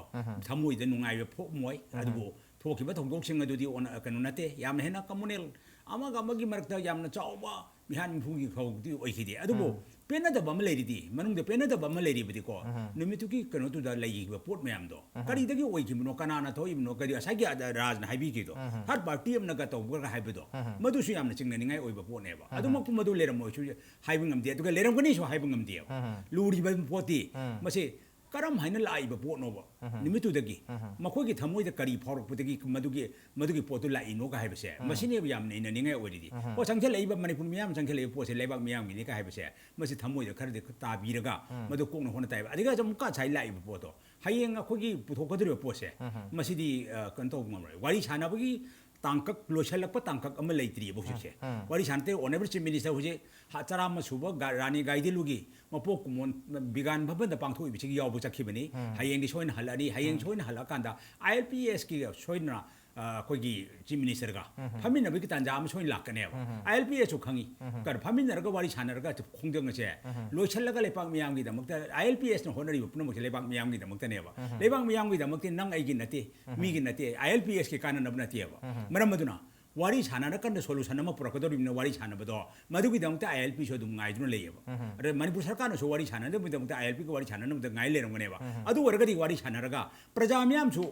ꯊꯃꯣꯏꯗ ꯅꯨꯡꯉꯥꯏꯕ ꯄꯣꯛꯑꯝꯃꯣꯏ꯫ ꯑꯗꯨꯕꯨ ꯊꯣꯛꯈꯤꯕ ꯊꯧꯗꯣꯛꯁꯤꯡ ꯑꯗꯨꯗꯤ ꯑꯣꯟꯅ-, ꯀꯩꯅꯣ ꯅꯠꯇꯦ, ꯌꯥꯝꯅ ꯍꯦꯟꯅ ꯀꯝꯃꯨꯅꯦꯜ ꯑꯃꯒ ꯑꯃꯒꯤ ꯃꯔꯛꯇ ꯌꯥꯝꯅ ꯆꯥꯎꯕ ꯃꯤꯍꯥꯠ ꯃꯤꯄꯨꯟꯒꯤ ꯊꯧꯗꯣꯛꯇꯤ ꯑꯣꯏꯈꯤꯗꯦ꯫ ꯑꯗꯨꯕꯨ ꯄꯦꯟꯅꯗꯕ ꯑꯃ ꯂꯩꯔꯤꯗꯤ, ꯃꯅꯨꯡꯗ ꯄꯦꯟꯅꯗꯕ ꯑꯃ ꯂꯩꯔꯤꯕꯗꯤꯀꯣ, ꯅꯨꯃꯤꯠꯇꯨꯒꯤ ꯀꯩꯅꯣꯗꯨꯗ ꯂꯩꯈꯤꯕ ꯄꯣꯠ ꯃꯌꯥꯝꯗꯣ ꯀꯔꯤꯗꯒꯤ ꯑꯣꯏꯈꯤꯕꯅꯣ, ꯀꯅꯥꯅ ꯊꯣꯛꯏꯕꯅꯣ, ꯀꯔꯤ ꯉꯁꯥꯏꯒꯤ ꯑꯗ ꯔꯥꯖꯅ ꯍꯥꯏꯕꯤꯈꯤꯗꯣ, ꯊꯥꯔꯗ ꯄꯥꯔꯇꯤ ꯑꯃꯅꯒ ꯇꯧꯕꯒ ꯍꯥꯏꯕꯗꯣ, ꯃꯗꯨꯁꯨ ꯌꯥꯝꯅ ꯆꯤꯡꯅꯅꯤꯡꯉꯥꯏ ꯑꯣꯏꯕ ꯄꯣꯠꯅꯦꯕ꯫ ꯑꯗꯨꯃꯛꯄꯨ ꯃꯗꯨ ꯂꯩꯔꯝꯃꯣꯏꯁꯨ ꯍꯥꯏꯕ ꯉꯝꯗꯦ, ꯑꯗꯨꯒ ꯂꯩꯔꯝꯒꯅꯤꯁꯨ ꯍꯥꯏꯕ ꯉꯝꯗꯦꯕ꯫ ꯂꯨꯔꯤꯕ ꯄꯣꯠꯇꯤ ꯃꯁꯤ ꯀꯔꯝ ꯍꯥꯏꯅ ꯂꯥꯛꯏꯕ ꯄꯣꯠꯅꯣꯕ ꯅꯨꯃꯤꯠꯇꯨꯗꯒꯤ? ꯃꯈꯣꯏꯒꯤ ꯊꯃꯣꯏꯗ ꯀꯔꯤ ꯐꯥꯎꯔꯛꯄꯗꯒꯤ ꯃꯗꯨꯒꯤ, ꯃꯗꯨꯒꯤ ꯄꯣꯠꯇꯨ ꯂꯥꯛꯏꯅꯣꯒ ꯍꯥꯏꯕꯁꯦ, ꯃꯁꯤꯅꯦꯕ ꯌꯥꯝꯅ ꯏꯅꯅꯤꯡꯉꯥꯏ ꯑꯣꯏꯔꯤꯗꯤ꯫ ꯑꯣ, ꯆꯪꯁꯤꯜꯂꯛꯏꯕ, ꯃꯅꯤꯄꯨꯔ ꯃꯤꯌꯥꯝ ꯆꯪꯁꯤꯜꯂꯛꯏꯕ ꯄꯣꯠꯁꯦ ꯂꯩꯕꯥꯛ ꯃꯤꯌꯥꯝꯒꯤꯅꯤꯒ ꯍꯥꯏꯕꯁꯦ, ꯃꯁꯤ ꯊꯃꯣꯏꯗ ꯈꯔꯗꯤ ꯇꯥꯕꯤꯔꯒ ꯃꯗꯨ ꯀꯣꯛꯅ ꯍꯣꯠꯅ ꯇꯥꯏꯕ꯫ ꯑꯗꯨꯒ ꯑꯃꯨꯛꯀ ꯉꯁꯥꯏ ꯂꯥꯛꯏꯕ ꯄꯣꯠꯇꯣ, ꯍꯌꯦꯡ ꯑꯩꯈꯣꯏꯒꯤ ꯄꯨꯊꯣꯛꯀꯗꯧꯔꯤꯕ ꯄꯣꯠꯁꯦ, ꯃꯁꯤꯗꯤ, ꯑ, ꯀꯩꯅꯣ ꯇꯧꯕ ꯉꯝꯃꯔꯣꯏ꯫ ꯋꯥꯔꯤ ꯁꯥꯟꯅꯕꯒꯤ ꯇꯥꯡꯀꯛ ꯂꯣꯏꯁꯤꯜꯂꯛꯄ ꯇꯥꯡꯀꯛ ꯑꯃ ꯂꯩꯇ꯭ꯔꯤꯑꯕ ꯍꯧꯖꯤꯛꯁꯦ꯫ ꯋꯥꯔꯤ ꯁꯥꯟꯅꯗꯦ꯫ Honourable Chief Minister ꯍꯧꯖꯤꯛ ꯍ-, ꯆꯔꯥꯃ ꯁꯨꯕ ꯒ-, ꯔꯥꯅꯤ ꯒꯥꯏꯗꯤꯟꯂꯨꯒꯤ ꯃꯄꯣꯛ ꯀꯨꯝꯑꯣꯟ ꯕꯤꯒꯥꯟ ꯚꯕꯟꯗ ꯄꯥꯡꯊꯣꯛꯏꯕꯁꯤꯒꯤ ꯌꯥꯎꯕ ꯆꯠꯈꯤꯕꯅꯤ꯫ ꯍꯌꯦꯡꯗꯤ ꯁꯣꯏꯅ ꯍꯜꯂꯛꯑꯅꯤ꯫ ꯍꯌꯦꯡ ꯁꯣꯏꯅ ꯍꯜꯂꯛꯑꯀꯥꯟꯗ ILPSꯀꯤ ꯁꯣꯏꯗꯅ, ꯑ, ꯑꯩꯈꯣꯏꯒꯤ Chief Ministerꯒ ꯐꯝꯃꯤꯟꯅꯕꯒꯤ ꯇꯥꯟꯖꯥ ꯑꯃ ꯁꯣꯏꯅ ꯂꯥꯛꯀꯅꯦꯕ꯫ ILPSꯁꯨ ꯈꯪꯉꯤ꯫ ꯀꯩꯅꯣ, ꯐꯝꯃꯤꯟꯅꯔꯒ ꯋꯥꯔꯤ ꯁꯥꯟꯅꯔꯒ ꯈꯣꯡꯖꯪ ꯑꯁꯦ ꯂꯣꯏꯁꯤꯜꯂꯒ ꯂꯩꯄꯥꯛ ꯃꯤꯌꯥꯝꯒꯤꯗꯃꯛꯇ, ILPSꯅ ꯍꯣꯠꯅꯔꯤꯕ ꯄꯨꯝꯅꯃꯛꯁꯦ ꯂꯩꯕꯥꯛ ꯃꯤꯌꯥꯝꯒꯤꯗꯃꯛꯇꯅꯦꯕ꯫ ꯂꯩꯕꯥꯛ ꯃꯤꯌꯥꯝꯒꯤꯗꯃꯛꯇꯤ ꯅꯪ ꯑꯩꯒꯤ ꯅꯠꯇꯦ, ꯃꯤꯒꯤ ꯅꯠꯇꯦ, ILPSꯀꯤ ꯀꯥꯟꯅꯅꯕ ꯅꯠꯇꯦꯕ꯫ ꯃꯔꯝ ꯑꯗꯨꯅ ꯋꯥꯔꯤ ꯁꯥꯟꯅꯔꯀꯥꯟꯗ solution ꯑꯃ ꯄꯨꯔꯛꯀꯗꯧꯔꯤꯕꯅꯤꯅ ꯋꯥꯔꯤ ꯁꯥꯟꯅꯕꯗꯣ, ꯃꯗꯨꯒꯤꯗꯃꯛꯇ ILPꯁꯨ ꯑꯗꯨꯝ ꯉꯥꯏꯗꯨꯅ ꯂꯩꯌꯦꯕ꯫ ꯑꯗ ꯃꯅꯤꯄꯨꯔ ꯁꯔꯀꯥꯔꯅꯁꯨ ꯋꯥꯔꯤ ꯁꯥꯟꯅꯅꯕꯒꯤꯗꯃꯛꯇ ILPꯒ ꯋꯥꯔꯤ ꯁꯥꯟꯅꯅꯕꯗ ꯉꯥꯏ ꯂꯩꯔꯝꯒꯅꯦꯕ꯫ ꯑꯗꯨ ꯑꯣꯏꯔꯒꯗꯤ ꯋꯥꯔꯤ ꯁꯥꯟꯅꯔꯒ ꯄ꯭ꯔꯖꯥ ꯃꯤꯌꯥꯝꯁꯨ,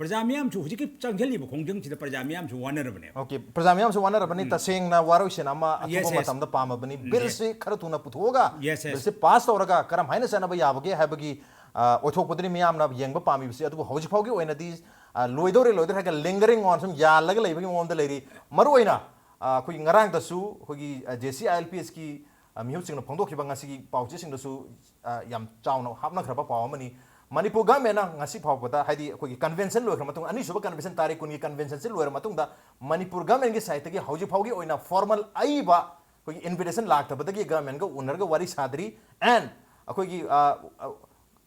ꯄ꯭ꯔꯖꯥ ꯃꯤꯌꯥꯝꯁꯨ ꯍꯧꯖꯤꯛꯀꯤ ꯆꯪꯁꯤꯜꯂꯤꯕ ꯈꯣꯡꯖꯪꯁꯤꯗ ꯄ꯭ꯔꯖꯥ ꯃꯤꯌꯥꯝꯁꯨ ꯋꯥꯅꯔꯕꯅꯦꯕ꯫ Okay, ꯄ꯭ꯔꯖꯥ ꯃꯤꯌꯥꯝꯁꯨ ꯋꯥꯅꯔꯕꯅꯤ꯫ ꯇꯁꯦꯡꯅ ꯋꯥꯔꯣꯏꯁꯤꯟ ꯑꯃ ꯑꯊꯨꯕ Yes, yes. ꯃꯇꯝꯗ ꯄꯥꯝꯃꯕꯅꯤ꯫ Yes. Billꯁꯤ ꯈꯔ ꯊꯨꯅ ꯄꯨꯊꯣꯛꯑꯒ, Yes, yes. Billꯁꯤ pass ꯇꯧꯔꯒ ꯀꯔꯝ ꯍꯥꯏꯅ ꯆꯠꯅꯕ ꯌꯥꯕꯒꯦ ꯍꯥꯏꯕꯒꯤ, ꯑ, ꯑꯣꯏꯊꯣꯛꯄꯗꯨꯅꯤ ꯃꯤꯌꯥꯝꯅ ꯌꯦꯡꯕ ꯄꯥꯝꯃꯤꯕꯁꯤ꯫ ꯑꯗꯨꯕꯨ ꯍꯧꯖꯤꯛ ꯐꯥꯎꯒꯤ ꯑꯣꯏꯅꯗꯤ, ꯑ, ꯂꯣꯏꯗꯧꯔꯦ, ꯂꯣꯏꯗꯧꯔꯦ ꯍꯥꯏꯔꯒ lingering on ꯁꯨꯝ ꯌꯥꯜꯂꯒ ꯂꯩꯕꯒꯤ ꯃꯑꯣꯡꯗ ꯂꯩꯔꯤ꯫ ꯃꯔꯨꯑꯣꯏꯅ, ꯑ, ꯑꯩꯈꯣꯏꯒꯤ ꯉꯔꯥꯡꯗꯁꯨ ꯑꯩꯈꯣꯏꯒꯤ, ꯑ, JC ILPSꯀꯤ, ꯑ, ꯃꯤꯍꯨꯠꯁꯤꯡꯅ ꯐꯣꯡꯗꯣꯛꯈꯤꯕ ꯉꯁꯤꯒꯤ ꯄꯥꯎꯆꯦꯁꯤꯡꯗꯁꯨ, ꯑ, ꯌꯥꯝ ꯆꯥꯎꯅ ꯍꯥꯞꯅꯈ꯭ꯔꯕ ꯄꯥꯎ ꯑꯃꯅꯤ꯫ ꯃꯅꯤꯄꯨꯔ governmentꯅ ꯉꯁꯤ ꯐꯥꯎꯕꯗ, ꯍꯥꯏꯗꯤ ꯑꯩꯈꯣꯏꯒꯤ convention ꯂꯣꯏꯈ꯭ꯔ ꯃꯇꯨꯡ, ꯑꯅꯤꯁꯨꯕ convention ꯇꯥꯔꯤꯛ ꯀꯨꯟꯒꯤ conventionꯁꯤ ꯂꯣꯏꯔ ꯃꯇꯨꯡꯗ ꯃꯅꯤꯄꯨꯔ governmentꯀꯤ sideꯇꯒꯤ ꯍꯧꯖꯤꯛ ꯐꯥꯎꯒꯤ ꯑꯣꯏꯅ formal ꯑꯏꯕ ꯑꯩꯈꯣꯏꯒꯤ invitation ꯂꯥꯛꯇꯕꯗꯒꯤ governmentꯒ ꯎꯅꯔꯒ ꯋꯥꯔꯤ ꯁꯥꯗ꯭ꯔꯤ꯫ And ꯑꯩꯈꯣꯏꯒꯤ, ꯑ, ꯑ,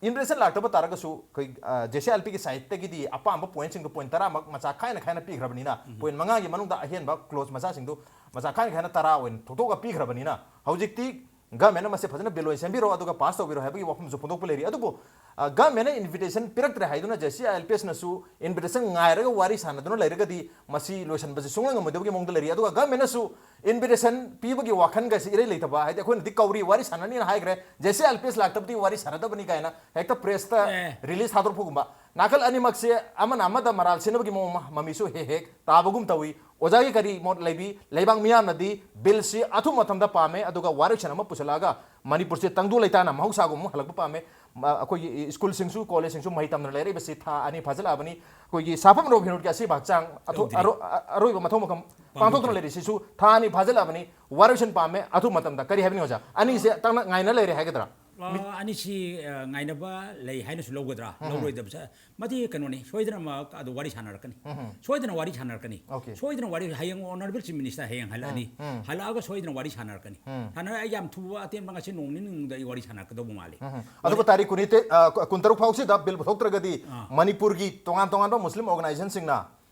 invitation ꯂꯥꯛꯇꯕ ꯇꯥꯔꯒꯁꯨ ꯑꯩꯈꯣꯏ, ꯑ, JC ILPꯒꯤ sideꯇꯒꯤꯗꯤ ꯑꯄꯥꯝꯕ pointꯁꯤꯡꯗꯣ point ꯇꯔꯥꯃꯛ ꯃꯆꯥ ꯈꯥꯏꯅ ꯈꯥꯏꯅ ꯄꯤꯈ꯭ꯔꯕꯅꯤꯅ, point ꯃꯉꯥꯒꯤ ꯃꯅꯨꯡꯗ ꯑꯍꯦꯟꯕ clause ꯃꯆꯥꯁꯤꯡꯗꯨ ꯃꯆꯥ ꯈꯥꯏꯅ ꯈꯥꯏꯅ ꯇꯔꯥ ꯑꯣꯏꯅ ꯊꯣꯛꯇꯣꯛꯑꯒ ꯄꯤꯈ꯭ꯔꯕꯅꯤꯅ, ꯍꯧꯖꯤꯛꯇꯤ governmentꯅ ꯃꯁꯤ ꯐꯖꯅ bill ꯑꯣꯏꯅ ꯁꯦꯝꯕꯤꯔꯣ ꯑꯗꯨꯒ pass ꯇꯧꯕꯤꯔꯣ ꯍꯥꯏꯕꯒꯤ ꯋꯥꯐꯝꯁꯨ ꯐꯣꯡꯗꯣꯛꯄ ꯂꯩꯔꯤ꯫ ꯑꯗꯨꯕꯨ, ꯑ, governmentꯅ invitation ꯄꯤꯔꯛꯇ꯭ꯔꯦ ꯍꯥꯏꯗꯨꯅ JC ILPSꯅꯁꯨ invitation ꯉꯥꯏꯔꯒ ꯋꯥꯔꯤ ꯁꯥꯟꯅꯗꯨꯅ ꯂꯩꯔꯒꯗꯤ ꯃꯁꯤ ꯂꯣꯏꯁꯤꯟꯕꯁꯤ ꯁꯨꯡꯉꯝ ꯉꯝꯃꯣꯏꯗꯕꯒꯤ ꯃꯑꯣꯡꯗ ꯂꯩꯔꯤ꯫ ꯑꯗꯨꯒ governmentꯅꯁꯨ invitation ꯄꯤꯕꯒꯤ ꯋꯥꯈꯜꯒꯁꯤ ꯏꯔꯩ ꯂꯩꯇꯕ, ꯍꯥꯏꯗꯤ ꯑꯩꯈꯣꯏꯅꯗꯤ ꯀꯧꯔꯤ, ꯋꯥꯔꯤ ꯁꯥꯟꯅꯅꯤꯅ ꯍꯥꯏꯈ꯭ꯔꯦ, JC ILPS ꯂꯥꯛꯇꯕꯗꯤ ꯋꯥꯔꯤ ꯁꯥꯟꯅꯗꯕꯅꯤ ꯀꯥꯏꯅ ꯍꯦꯛꯇ pressꯇ ꯑꯦ꯫ release ꯊꯥꯗꯣꯔꯛꯄꯒꯨꯝꯕ꯫ ꯅꯥꯀꯜ ꯑꯅꯤꯃꯛꯁꯦ ꯑꯃꯅ ꯑꯃꯗ ꯃꯔꯥꯜ ꯁꯤꯟꯅꯕꯒꯤ ꯃꯑꯣꯡ ꯑꯃ ꯃꯃꯤꯁꯨ ꯍꯦꯛ ꯍꯦꯛ ꯇꯥꯕꯒꯨꯝ ꯇꯧꯏ꯫ ꯑꯣꯖꯥꯒꯤ ꯀꯔꯤ ꯃꯣꯠ ꯂꯩꯕꯤ? ꯂꯩꯕꯥꯛ ꯃꯤꯌꯥꯝꯅꯗꯤ billꯁꯤ ꯑꯊꯨꯕ ꯃꯇꯝꯗ ꯄꯥꯝꯃꯦ, ꯑꯗꯨꯒ ꯋꯥꯔꯣꯏꯁꯤꯟ ꯑꯃ ꯄꯨꯁꯤꯜꯂꯛꯑꯒ ꯃꯅꯤꯄꯨꯔꯁꯦ ꯇꯪꯗꯨ ꯂꯩꯇꯥꯅ ꯃꯍꯧꯁꯥꯒꯨꯝ ꯑꯃꯨꯛ ꯍꯜꯂꯛꯄ ꯄꯥꯝꯃꯦ꯫ ꯃ-, ꯑꯩꯈꯣꯏꯒꯤ ꯁ꯭ꯀꯨꯜꯁꯤꯡꯁꯨ ꯀꯣꯂꯦꯖꯁꯤꯡꯁꯨ ꯃꯍꯩ ꯇꯝꯗꯅ ꯂꯩꯔꯛꯏꯕꯁꯤ ꯊꯥ ꯑꯅꯤ ꯐꯥꯖꯤꯜꯂꯛꯑꯕꯅꯤ꯫ ꯑꯩꯈꯣꯏꯒꯤ ꯁꯥꯐꯝ ꯔꯣꯕꯤꯟꯍꯨꯗꯀꯤ ꯑꯁꯤꯕ ꯍꯛꯆꯥꯡ ꯑꯊꯨ-, ꯇꯧꯗ꯭ꯔꯤ꯫ ꯑꯔꯣ-, ꯑ-, ꯑꯔꯣꯏꯕ ꯃꯊꯧ ꯃꯐꯝ ꯄꯥꯡꯊꯣꯛꯇꯨꯅ ꯂꯩꯔꯤ꯫ ꯁꯤꯁꯨ ꯊꯥ ꯑꯅꯤ ꯐꯥꯖꯤꯜꯂꯛꯑꯕꯅꯤ꯫ ꯋꯥꯔꯣꯏꯁꯤꯟ ꯄꯥꯝꯃꯦ꯫ ꯑꯊꯨꯕ ꯃꯇꯝꯗ ꯀꯔꯤ ꯍꯥꯏꯕꯅꯤ ꯑꯣꯖꯥ? ꯑꯅꯤꯁꯦ ꯇꯛꯅ ꯉꯥꯏꯅ ꯂꯩꯔꯦ ꯍꯥꯏꯒꯗ꯭ꯔꯥ? ꯑ, ꯑꯅꯤꯁꯤ, ꯑ, ꯉꯥꯏꯅꯕ ꯂꯩ ꯍꯥꯏꯅꯁꯨ ꯂꯧꯒꯗ꯭ꯔꯥ? ꯎꯝ꯫ ꯂꯧꯔꯣꯏꯗꯕꯁꯦ, ꯃꯗꯤ ꯀꯩꯅꯣꯅꯤ, ꯁꯣꯏꯗꯅꯃꯛ ꯑꯗꯨ ꯋꯥꯔꯤ ꯁꯥꯟꯅꯔꯛꯀꯅꯤ꯫ ꯎꯝ꯫ ꯁꯣꯏꯗꯅ ꯋꯥꯔꯤ ꯁꯥꯟꯅꯔꯛꯀꯅꯤ꯫ Okay꯫ ꯁꯣꯏꯗꯅ ꯋꯥꯔꯤ, ꯍꯌꯦꯡ Honourable Chief Minister ꯍꯌꯦꯡ ꯍꯜꯂꯛꯑꯅꯤ꯫ ꯎꯝ, ꯎꯝ꯫ ꯍꯜꯂꯛꯑꯒ ꯁꯣꯏꯗꯅ ꯋꯥꯔꯤ ꯁꯥꯟꯅꯔꯛꯀꯅꯤ꯫ ꯎꯝ꯫ ꯁꯥꯟꯅꯔ ꯑꯩ ꯌꯥꯝ ꯊꯨꯕ ꯑꯇꯦꯟꯕ ꯉꯁꯤ ꯅꯣꯡ ꯅꯤꯅꯤ ꯃꯅꯨꯡꯗ ꯑꯩ ꯋꯥꯔꯤ ꯁꯥꯟꯅꯔꯛꯀꯗꯧꯕ ꯃꯥꯜꯂꯤ꯫ ꯎꯝ, ꯎꯝ꯫ ꯑꯗꯨꯒ ꯋꯥꯔꯤ ꯇꯥꯔꯤꯛ ꯀꯨꯟꯅꯤꯊꯣꯏ, ꯑ, ꯀꯨꯟꯇꯔꯨꯛ ꯐꯥꯎꯁꯤꯗ bill ꯄꯨꯊꯣꯛꯇ꯭ꯔꯒꯗꯤ ꯑꯥ꯫ ꯃꯅꯤꯄꯨꯔꯒꯤ ꯇꯣꯉꯥꯟ ꯇꯣꯉꯥꯟꯕ Muslim organizationꯁꯤꯡꯅ